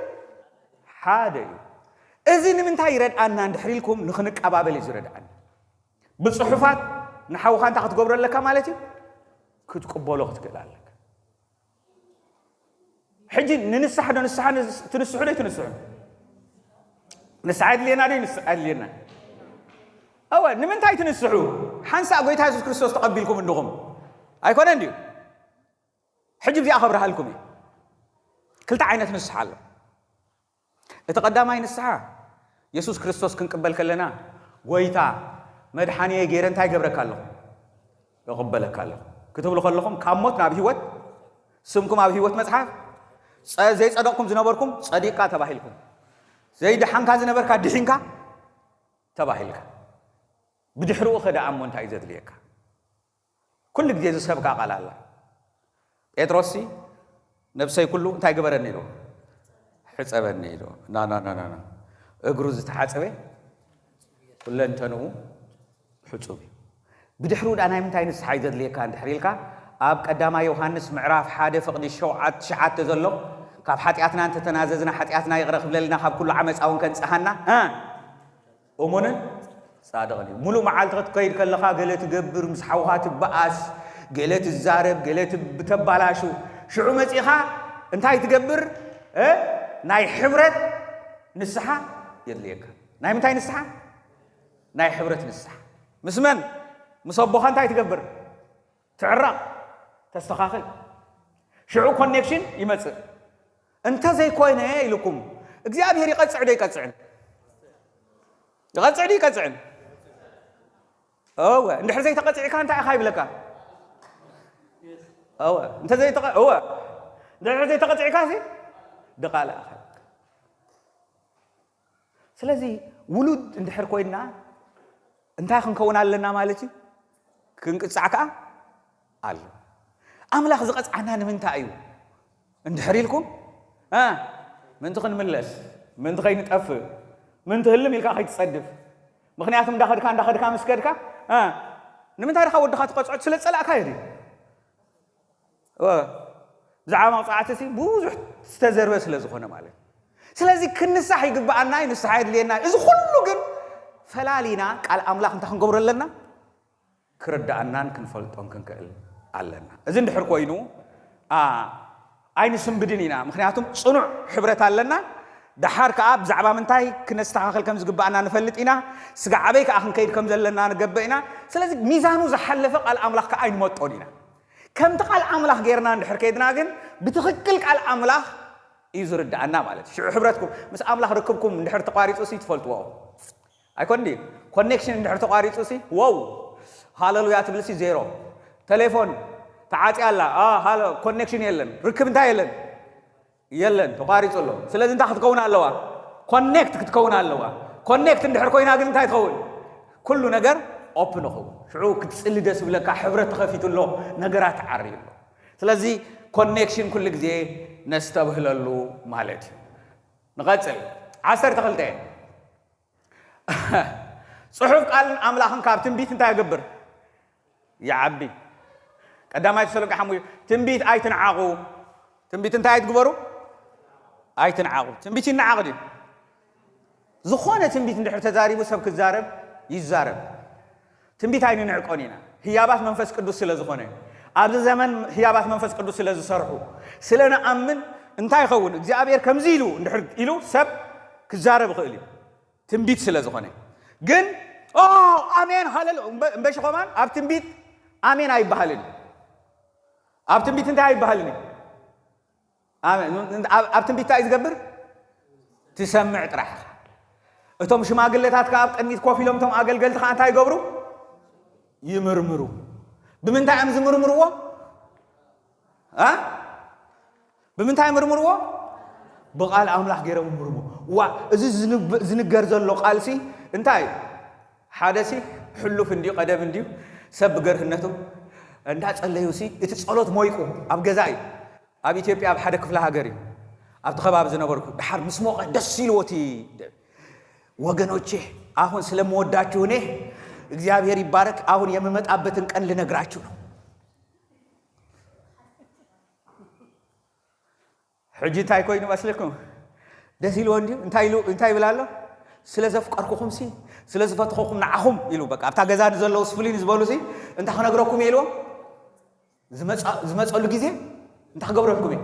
ሓደ እዩ። እዚ ንምንታይ ይረድኣና እንድሕር ኢልኩም፣ ንኽንቀባበል እዩ ዝረድኣና። ብጽሑፋት ንሓውኻ እንታይ ክትገብሮ ኣለካ ማለት እዩ? ክትቅበሎ ክትክእል ኣለካ። ሕጂ ንንስሓ ዶ ንስሓ ንስ-፣ ትንስሑ ዶ ኣይትንስሑ? ንስሓ የድልየና ድዩ? ንስሓ የድልየና። እወ፣ ንምንታይ ትንስሑ? ሓንሳእ ጎይታ የሱስ ክርስቶስ ተቐቢልኩም እንድኹም ኣይኮነን ድዩ? ሕጂ እዚኣ ከብርሃልኩም እየ። ክልተ ዓይነት ንስሓ ኣሎ። እቲ ቀዳማይ ንስሓ፣ የሱስ ክርስቶስ ክንቅበል ከለና፣ ጎይታ መድሓኒየ ገይረ እንታይ ገብረካ ኣለኹ? እቕበለካ ኣለኹ ክትብሉ ከለኹም፣ ካብ ሞት ናብ ህይወት፣ ስምኩም ኣብ ህይወት መጽሓፍ፣ ጸ-፣ ዘይጸደቕኩም ዝነበርኩም ጸዲቕካ ተባሂልኩም፣ ዘይደሓንካ ዝነበርካ ድሒንካ ተባሂልካ። ብድሕሪኡ ኸ ደኣ እሞ እንታይ እዩ ዘድልየካ? ኩሉ ግዜ ዝሰብካ ቃል ኣላ። ጴጥሮስሲ፣ "ነብሰይ ኩሉ እንታይ ግበረኒ?" ኢሉ፣ "ሕጸበኒ" ኢሉ። ና፣ ና፣ ና፣ ና፣ ና። እግሩ ዝተሓጸበ ኩለንተንኡ ሕጹብ እዩ። ብድሕሪኡ ደኣ ናይ ምንታይ ንስሓ እዩ ዘድልየካ እንድሕር ኢልካ፣ ኣብ ቀዳማይ ዮሃንስ ምዕራፍ ሓደ ፍቕዲ ሸውዓተ፣ ትሽዓተ ዘሎ፣ "ካብ ሓጢኣትና እንተተናዘዝና፣ ሓጢኣትና ይቕረ ክብለልና፣ ካብ ኩሉ ዓመጻ እውን ከንጽሃና፣ እ፣ እሙንን ጻድቕን እዩ።" ሙሉእ መዓልቲ ክትከይድ ከለኻ፣ ገለ ትገብር፣ ምስ ሓውኻ ትበኣስ፣ ገለ ትዛረብ፣ ገለ ትብ-፣ ተባላሹ። ሽዑ መጺኻ እንታይ ትገብር? እ? ናይ ሕብረት ንስሓ የድልየካ። ናይ ምንታይ ንስሓ? ናይ ሕብረት ንስሓ። ምስ መን? ምስ ኣቦኻ እንታይ ትገብር? ትዕረቕ፣ ተስተኻኽል። ሽዑ ኮኔክሽን ይመጽእ። እንተ ዘይኮይነ ኢልኩም፣ እግዚኣብሔር ይቐጽዕ ዶ ይቀጽዕን? ይቐጽዕ ዶ ይቀጽዕን? እወ፣ እንድሕር ዘይተቐጺዕካ እንታይ ኢኻ ይብለካ? እወ፣ እንተ ዘይተቐ-፣ እወ፣ እንድሕር ዘይተቐጺዕካ ሲ ድቓላ ኢኻ። ስለዚ ውሉድ እንድሕር ኮይንና እንታይ ክንከውን ኣለና ማለት እዩ? ክንቅጻዕ ከኣ ኣሎ። ኣምላኽ ዝቐጽዓና ንምንታይ እዩ? እንድሕር ኢልኩም፣ እ፣ ምእንቲ ክንምለስ፣ ምእንቲ ከይንጠፍእ፣ ምእንቲ ህልም ኢልካ ከይትጸድፍ። ምኽንያቱ እንዳኸድካ፣ እንዳኸድካ ምስ ከድካ፣ እ፣ ንምንታይ ድኻ ወድኻ ትቐጽዖ? ስለ ዝጸላእካዮ ድዩ? እወ፣ ብዛዕባ መቕጻዕቲ ሲ ብዙሕ ዝተዘርበ ስለ ዝኾነ ማለት እዩ። ስለዚ ክንሳሕ ይግብኣና እዩ፣ ንስሓ የድልየና እዩ። እዚ ኩሉ ግን ፈላሊና ቃል ኣምላኽ እንታይ ክንገብሮ ኣለና? ክርድኣናን ክንፈልጦን ክንክእል ኣለና። እዚ እንድሕር ኮይኑ፣ ኣ፣ ኣይንስንብድን ኢና። ምኽንያቱም ጽኑዕ ሕብረት ኣለና። ደሓር ከኣ ብዛዕባ ምንታይ ክነስተኻኸል ከም ዝግብኣና ንፈልጥ ኢና። ስጋዕ ኣበይ ከኣ ክንከይድ ከም ዘለና ንገብእ ኢና። ስለዚ ሚዛኑ ዝሓለፈ ቃል ኣምላኽ ከኣ ኣይንመጦን ኢና። ከምቲ ቃል ኣምላኽ ጌርና እንድሕር ከይድና ግን፣ ብትኽክል ቃል ኣምላኽ እዩ ዝርድኣና ማለት እዩ። ሽዑ ሕብረትኩም ምስ ኣምላኽ ርክብኩም እንድሕር ተቋሪጹ ሲ ትፈልጥዎ። ኣይኮን ድዩ? ኮኔክሽን እንድሕር ተቋሪጹ ሲ፣ ዎው፣ ሃለሉያ ትብል ሲ ዜሮ። ቴሌፎን ተዓጽያ ኣላ። ኣ፣ ሃሎ፣ ኮኔክሽን የለን። ርክብ እንታይ የለን? የለን፣ ተቋሪጹ ኣሎ። ስለዚ እንታይ ክትከውን ኣለዋ? ኮኔክት ክትከውን ኣለዋ። ኮኔክት እንድሕር ኮይና ግን እንታይ ትኸውን? ኩሉ ነገር ኦፕን ይኸውን። ሽዑ ክትጽሊ ደስ ይብለካ፣ ሕብረት ተኸፊቱ ኣሎ፣ ነገራት ተዓርዩ ኣሎ። ስለዚ ኮኔክሽን ኩሉ ግዜ ነስተብህለሉ ማለት እዩ። ንቐጽል። ዓሰርተ ክልተ። ጽሑፍ ቃልን ኣምላኽን ካብ ትንቢት እንታይ ይገብር? ይዓቢ። ቀዳማይ ተሰሎንቄ ሓሙሽተ፣ ትንቢት ኣይትንዓቑ። ትንቢት እንታይ ኣይትግበሩ? ኣይትንዓቑ። ትንቢት ይነዓቕ ድዩ? ዝኾነ ትንቢት እንድሕር ተዛሪቡ ሰብ ክዛረብ ይዛረብ። ትንቢት ኣይንንዕቆን ኢና። ህያባት መንፈስ ቅዱስ ስለ ዝኾነ፣ ኣብዚ ዘመን ህያባት መንፈስ ቅዱስ ስለ ዝሰርሑ፣ ስለ ንኣምን እንታይ ይኸውን? እግዚኣብሔር ከምዚ ኢሉ እንድሕር ኢሉ ሰብ ክዛረብ ይኽእል እዩ። ትንቢት ስለ ዝኾነ። ግን፣ "ኦ፣ ኣሜን፣ ሃሌሉ-" እምበ-፣ እምበሺ ኸማን ኣብ ትንቢት ኣሜን ኣይበሃልን እዩ። ኣብ ትንቢት እንታይ ኣይበሃልን እዩ? ኣሜን። ኣብ፣ ኣብ ትንቢት እንታይ እዩ ዝገብር? ትሰምዕ ጥራሕ። እቶም ሽማግለታት ከኣ ኣብ ቅድሚት ኮፍ ኢሎም፣ እቶም ኣገልገልቲ ከኣ እንታይ ይገብሩ? ይምርምሩ። ብምንታይ እዮም ዝምርምርዎ? ኣ? ብምንታይ ምርምርዎ? ብቓል ኣምላኽ ገይሮም ምርምርዎ። ዋ፣ እዚ ዝንብ-፣ ዝንገር ዘሎ ቃልሲ እንታይ? ሓደሲ ሕሉፍ እንድዩ፣ ቀደም እንድዩ፣ ሰብ ብገርህነቱ እንዳጸለዩሲ፣ እቲ ጸሎት ሞይቁ ኣብ ገዛ እዩ። ኣብ ኢትዮጵያ ኣብ ሓደ ክፍለ ሃገር እዩ። ኣብቲ ከባቢ ዝነበርኩ፣ ደሓር ምስ ሞቐ ደስ ኢልዎ እቲ፣ "ወገኖቼ፣ አሁን ስለምወዳችሁ እኔ፣ እግዚአብሔር ይባረክ፣ አሁን የምመጣበትን ቀን ልነግራችሁ ነው።" ሕጂ እንታይ ኮይኑ መስልኩም? ደስ ኢልዎ እንድዩ? እንታይ ኢሉ፣ እንታይ ይብል ኣሎ? "ስለ ዘፍቀርኩኹምሲ፣ ስለ ዝፈትኹኹም ንዓኹም" ኢሉ፣ በቃ፣ ኣብታ ገዛ ንዘለዉ ስፍሊን ዝበሉሲ፣ "እንታይ ክነግረኩም እየ?" ኢልዎም። ዝመጻ-፣ ዝመጸሉ ግዜ እንታይ ክገብረልኩም እየ?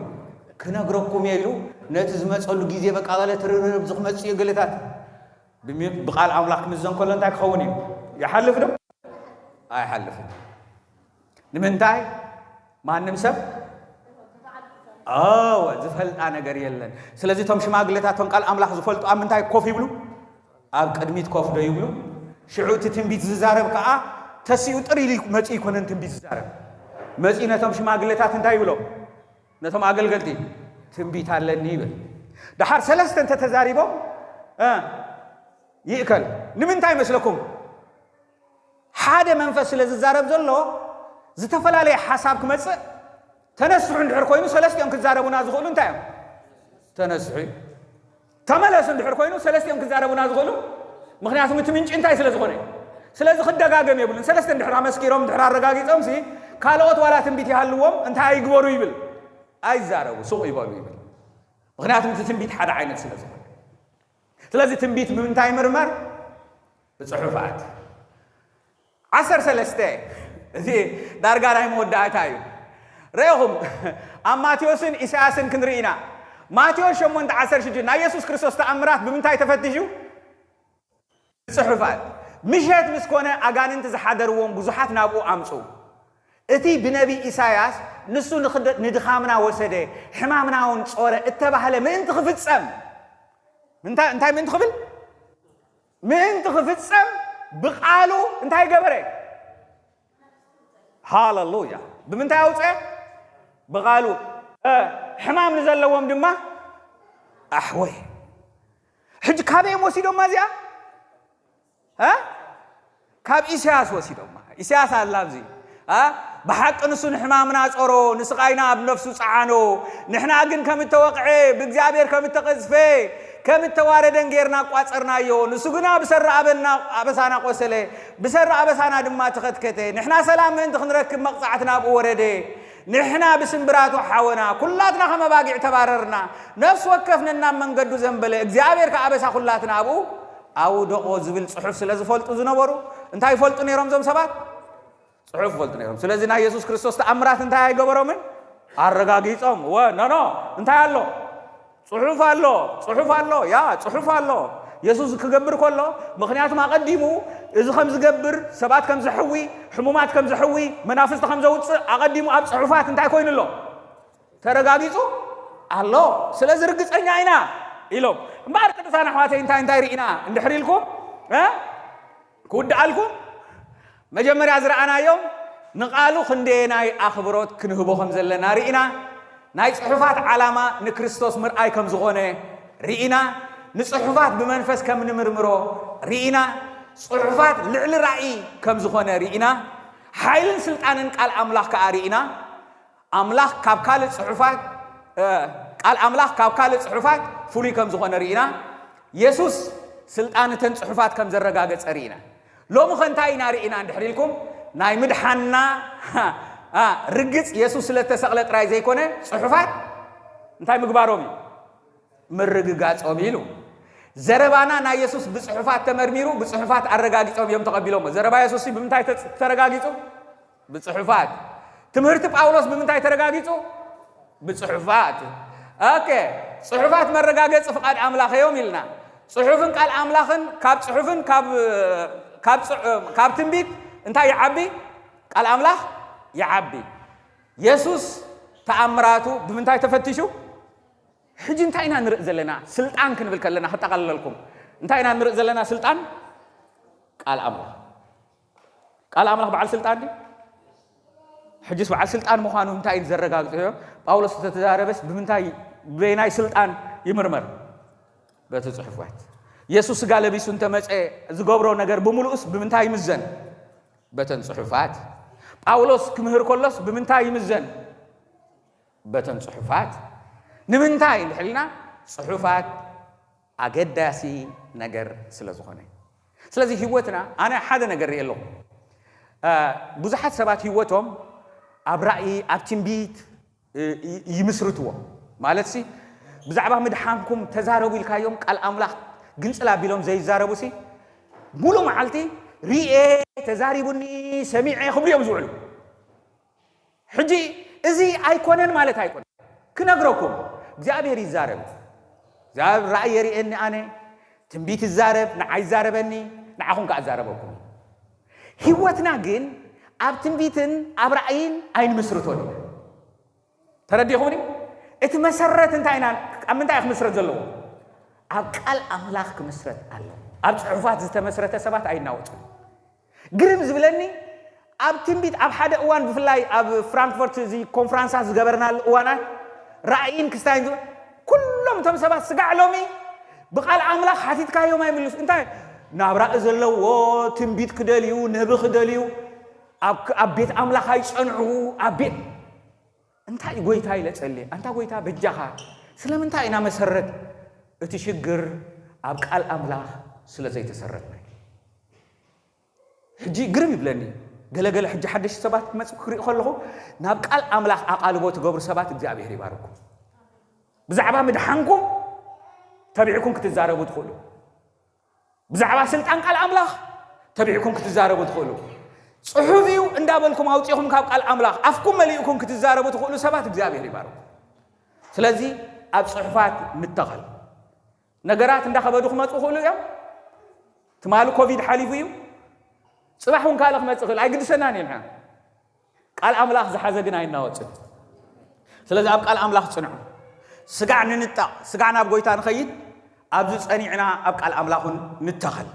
ክነግረኩም እየ ኢሉ፣ ነቲ ዝመጸሉ ግዜ፣ በቃ፣ ገለ ትርርብ ዝኽመጽእ እየ፣ ገለታት። ብሚ- ብቃል ኣምላኽ ክምዘን ከሎ እንታይ ክኸውን እዩ? ይሓልፍ ዶ? ኣይሓልፍን። ንምንታይ? ማንም ሰብ ኣወ ዝፈልጣ ነገር የለን። ስለዚ እቶም ሽማግሌታት እቶም ቃል ኣምላኽ ዝፈልጡ ኣብ ምንታይ ኮፍ ይብሉ? ኣብ ቅድሚት ኮፍ ዶ ይብሉ? ሽዑ እቲ ትንቢት ዝዛረብ ከዓ ተሲኡ ጥር ኢሉ መፂኡ ይኮነን ትንቢት ዝዛረብ። መፂኡ ነቶም ሽማግሌታት እንታይ ይብሎም? ነቶም ኣገልገልቲ ትንቢት ኣለኒ ይብል። ደሓር ሰለስተ እንተተዛሪቦም እ፣ ይእከል። ንምንታይ መስለኩም? ሓደ መንፈስ ስለ ዝዛረብ ዘሎ ዝተፈላለየ ሓሳብ ክመጽእ ተነስሑ እንድሕር ኮይኑ ሰለስቲኦም ክዛረቡና ዝኽእሉ እንታይ እዮም? ተነስሑ እዩ። ተመለሱ እንድሕር ኮይኑ ሰለስቲኦም ክዛረቡና ዝኽእሉ፣ ምኽንያቱም እቲ ምንጪ እንታይ ስለ ዝኾነ እዩ። ስለዚ ክደጋገም የብሉን። ሰለስተ እንድሕር ኣመስኪሮም እንድሕር ኣረጋጊጾም ሲ ካልኦት ዋላ ትንቢት ይሃልዎም እንታይ ኣይግበሩ ይብል? ኣይዛረቡ፣ ሱቕ ይበሉ ይብል። ምኽንያቱም እቲ ትንቢት ሓደ ዓይነት ስለ ዝኾነ። ስለዚ ትንቢት ብምንታይ ይምርመር? ብጽሑፋት። ዓሰርተ ሰለስተ፣ እዚ ዳርጋ ናይ መወዳእታ እዩ። ረኢኹም ኣብ ማቴዎስን ኢሳያስን ክንርኢ ኢና። ማቴዎስ ሸሞንተ ዓሰርተ ሽዱሽተ ናይ የሱስ ክርስቶስ ተኣምራት ብምንታይ ተፈቲሹ? ብጽሑፋት። ምሸት ምስ ኮነ ኣጋንንቲ ዝሓደርዎም ብዙሓት ናብኡ ኣምጹ። እቲ ብነቢ ኢሳያስ ንሱ ንኽድ- ንድኻምና ወሰደ፣ ሕማምና እውን ጾረ እተባህለ ምእንቲ ክፍጸም። እንታይ እንታይ ምእንቲ ክብል? ምእንቲ ክፍጸም ብቓሉ እንታይ ገበረ? ሃለሉያ። ብምንታይ ኣውፀ? ብቓሉ። እ፣ ሕማም ንዘለዎም ድማ ኣሕወየ። ሕጂ ካበይ እዮም ወሲዶማ እዚኣ? እ? ካብ ኢሳያስ ወሲዶማ። ኢሳያስ ኣላ ኣብዚ። እ? ብሓቂ ንሱ ንሕማምና ጾሮ፣ ንስቓይና ኣብ ነፍሱ ጸዓኖ። ንሕና ግን ከም እተወቕዐ፣ ብእግዚኣብሔር ከም እተቐዝፈ፣ ከም እተዋረደን ጌርና ኣቋጸርናዮ። ንሱ ግና ብሰሪ ኣበና-፣ ኣበሳና ቆሰለ፣ ብሰሪ ኣበሳና ድማ ተኸትከተ። ንሕና ሰላም ምእንቲ ክንረክብ መቕጻዕቲ ናብኡ ወረደ። ንሕና ብስምብራቱ ሓወና፣ ኩላትና ከም ኣባጊዕ ተባረርና። ነፍሲ ወከፍ ነናብ መንገዱ ዘንበለ፣ እግዚኣብሔር ከኣ ኣበሳ ኩላትና ኣብኡ ኣውደቖ ዝብል ጽሑፍ ስለ ዝፈልጡ ዝነበሩ፣ እንታይ ይፈልጡ ነይሮም እዞም ሰባት? ጽሑፍ ይፈልጡ ነይሮም። ስለዚ ናይ የሱስ ክርስቶስ ተኣምራት እንታይ ኣይገበሮምን? ኣረጋጊጾም። ወ-፣ ኖ፣ ኖ፣ እንታይ ኣሎ? ጽሑፍ ኣሎ፣ ጽሑፍ ኣሎ፣ ያ፣ ጽሑፍ ኣሎ። የሱስ ክገብር ከሎ፣ ምኽንያቱም ኣቐዲሙ እዚ ከም ዝገብር፣ ሰባት ከም ዘሕዊ፣ ሕሙማት ከም ዘሕዊ፣ መናፍስቲ ከም ዘውጽእ ኣቐዲሙ ኣብ ጽሑፋት እንታይ ኮይኑ ኣሎ? ተረጋጊጹ ኣሎ። ስለዚ ርግጸኛ ኢና ኢሎም። እምበኣር ቅዱሳን ኣሕዋተይ እንታይ እንታይ ርኢና እንድሕር ኢልኩም፣ እ? ክውድኣልኩም፣ መጀመርያ ዝረኣናዮም ንቓሉ ክንደየናይ ኣኽብሮት ክንህቦ ከም ዘለና ርኢና። ናይ ጽሑፋት ዓላማ ንክርስቶስ ምርኣይ ከም ዝኾነ ርኢና። ንጽሑፋት ብመንፈስ ከም ንምርምሮ ርኢና። ጽሑፋት ልዕሊ ራእይ ከም ዝኾነ ርኢና። ሓይልን ስልጣንን ቃል ኣምላኽ ከኣ ርኢና። ኣምላኽ ካብ ካልእ ጽሑፋት፣ እ፣ ቃል ኣምላኽ ካብ ካልእ ጽሑፋት ፍሉይ ከም ዝኾነ ርኢና። የሱስ ስልጣን እተን ጽሑፋት ከም ዘረጋገጸ ርኢና። ሎሚ ኸ እንታይ ኢና ርኢና እንድሕር ኢልኩም፣ ናይ ምድሓንና፣ እ፣ ርግጽ የሱስ ስለ እተሰቕለ ጥራይ ዘይኮነ፣ ጽሑፋት እንታይ ምግባሮም እዩ? ምርግጋጾም ኢሉ። ዘረባና ናይ የሱስ ብጽሑፋት ተመርሚሩ፣ ብጽሑፋት ኣረጋጊጾም እዮም ተቐቢሎሞ። ዘረባ የሱስ ብምንታይ ተጽ-፣ ተረጋጊጹ? ብጽሑፋት። ትምህርቲ ጳውሎስ ብምንታይ ተረጋጊጹ? ብጽሑፋት። ኦኬ፣ ጽሑፋት መረጋገጺ ፍቓድ ኣምላኽ እዮም ኢልና። ጽሑፍን ቃል ኣምላኽን ካብ ጽሑፍን ካብ፣ ካብ ጽ-፣ ካብ ትንቢት እንታይ ይዓቢ? ቃል ኣምላኽ ይዓቢ። የሱስ ተኣምራቱ ብምንታይ ተፈቲሹ? ሕጂ እንታይ ኢና ንርኢ ዘለና? ስልጣን ክንብል ከለና፣ ክጠቓለለልኩም፣ እንታይ ኢና ንርኢ ዘለና? ስልጣን ቃል ኣምላኽ። ቃል ኣምላኽ በዓል ስልጣን ድዩ? ሕጅስ በዓል ስልጣን ምዃኑ እንታይ እዩ ዘረጋግጾ? ጳውሎስ ዝተዛረበስ ብምንታይ፣ በየናይ ስልጣን ይምርመር? በቲ ጽሑፋት። የሱስ ስጋ ለቢሱ እንተመጸ ዝገብሮ ነገር ብምሉእስ ብምንታይ ይምዘን? በተን ጽሑፋት። ጳውሎስ ክምህር ከሎስ ብምንታይ ይምዘን? በተን ጽሑፋት። ንምንታይ እንድሕር ኢልና፣ ጽሑፋት ኣገዳሲ ነገር ስለ ዝኾነ። ስለዚ ህይወትና፣ ኣነ ሓደ ነገር ርኢ ኣለኹ። እ፣ ብዙሓት ሰባት ህይወቶም ኣብ ራእይ፣ ኣብ ትንቢት፣ እ፣ ይ-፣ ይምስርትዎ። ማለትሲ፣ ብዛዕባ ምድሓንኩም ተዛረቡ ኢልካዮም፣ ቃል ኣምላኽ ግንጽል ኣቢሎም ዘይዛረቡሲ፣ ሙሉ መዓልቲ ሪኤ፣ ተዛሪቡኒ፣ ሰሚዐ ክብሉ እዮም ዝውዕሉ። ሕጂ እዚ ኣይኮነን ማለት ኣይኮነን። ክነግረኩም፣ እግዚኣብሔር ይዛረብ። እግዚኣብሔር ራእይ የርእየኒ ኣነ፣ ትንቢት ይዛረብ፣ ንዓይ ይዛረበኒ፣ ንዓኹም ከኣ ይዛረበኩም። ህይወትና ግን ኣብ ትንቢትን ኣብ ራእይን ኣይንምስርቶን ኢና። ተረዲኹምኒ? እቲ መሰረት እንታይ ኢና፣ ኣብ ምንታይ ክምስረት ዘለዎ? ኣብ ቃል ኣምላኽ ክምስረት ኣለዎ። ኣብ ጽሑፋት ዝተመስረተ ሰባት ኣይናወጹን። ግርም ዝብለኒ ኣብ ትንቢት ኣብ ሓደ እዋን ብፍላይ ኣብ ፍራንክፈርት እዚ ኮንፈረንሳት ዝገበርናሉ እዋናት ራእይን ክስታይን ዝብል ኩሎም እቶም ሰባት ስጋዕ ሎሚ ብቃል ኣምላኽ ሓቲትካዮም ኣይምልሱ እንታይ ናብ ራእይ ዘለዎ ትንቢት ክደልዩ ነቢ ክደልዩ ኣብ ኣብ ቤት ኣምላኽ ኣይጸንዑ ኣብ ቤት እንታይ ጎይታ ኢለ ጸልየ ኣንታ ጎይታ በጃኻ ስለምንታይ ኢና መሰረት እቲ ሽግር ኣብ ቃል ኣምላኽ ስለ ዘይተሰረትና ሕጂ ግርም ይብለኒ ገለገለ ሕጂ ሓደሽ ሰባት ክመጽእ ክርኢ ከለኹ ናብ ቃል ኣምላኽ ኣቓልቦ ትገብሩ ሰባት እግዚኣብሔር ይባርኩም ብዛዕባ ምድሓንኩም ተቢዕኩም ክትዛረቡ ትኽእሉ ብዛዕባ ስልጣን ቃል ኣምላኽ ተቢዕኩም ክትዛረቡ ትኽእሉ ጽሑፍ እዩ እንዳበልኩም ኣውፂኹም ካብ ቃል ኣምላኽ ኣፍኩም መሊእኩም ክትዛረቡ ትኽእሉ ሰባት እግዚኣብሔር ይባርኩም ስለዚ ኣብ ፅሑፋት ንተኸል ነገራት እንዳኸበዱ ክመፁ ይኽእሉ እዮም ትማሊ ኮቪድ ሓሊፉ እዩ ፅባሕ እውን ካልእ ክመፅእ ይኽእል ኣይግድሰናን እዩ ንሕና ቃል ኣምላኽ ዝሓዘ ግን ኣይናወፅን ስለዚ ኣብ ቃል ኣምላኽ ፅንዑ ስጋዕ ንንጣቕ ስጋዕ ናብ ጎይታ ንኸይድ ኣብዚ ፀኒዕና ኣብ ቃል ኣምላኽ እውን ንተኸል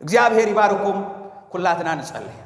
እግዚኣብሔር ይባርኩም ኩላትና ንፀልይ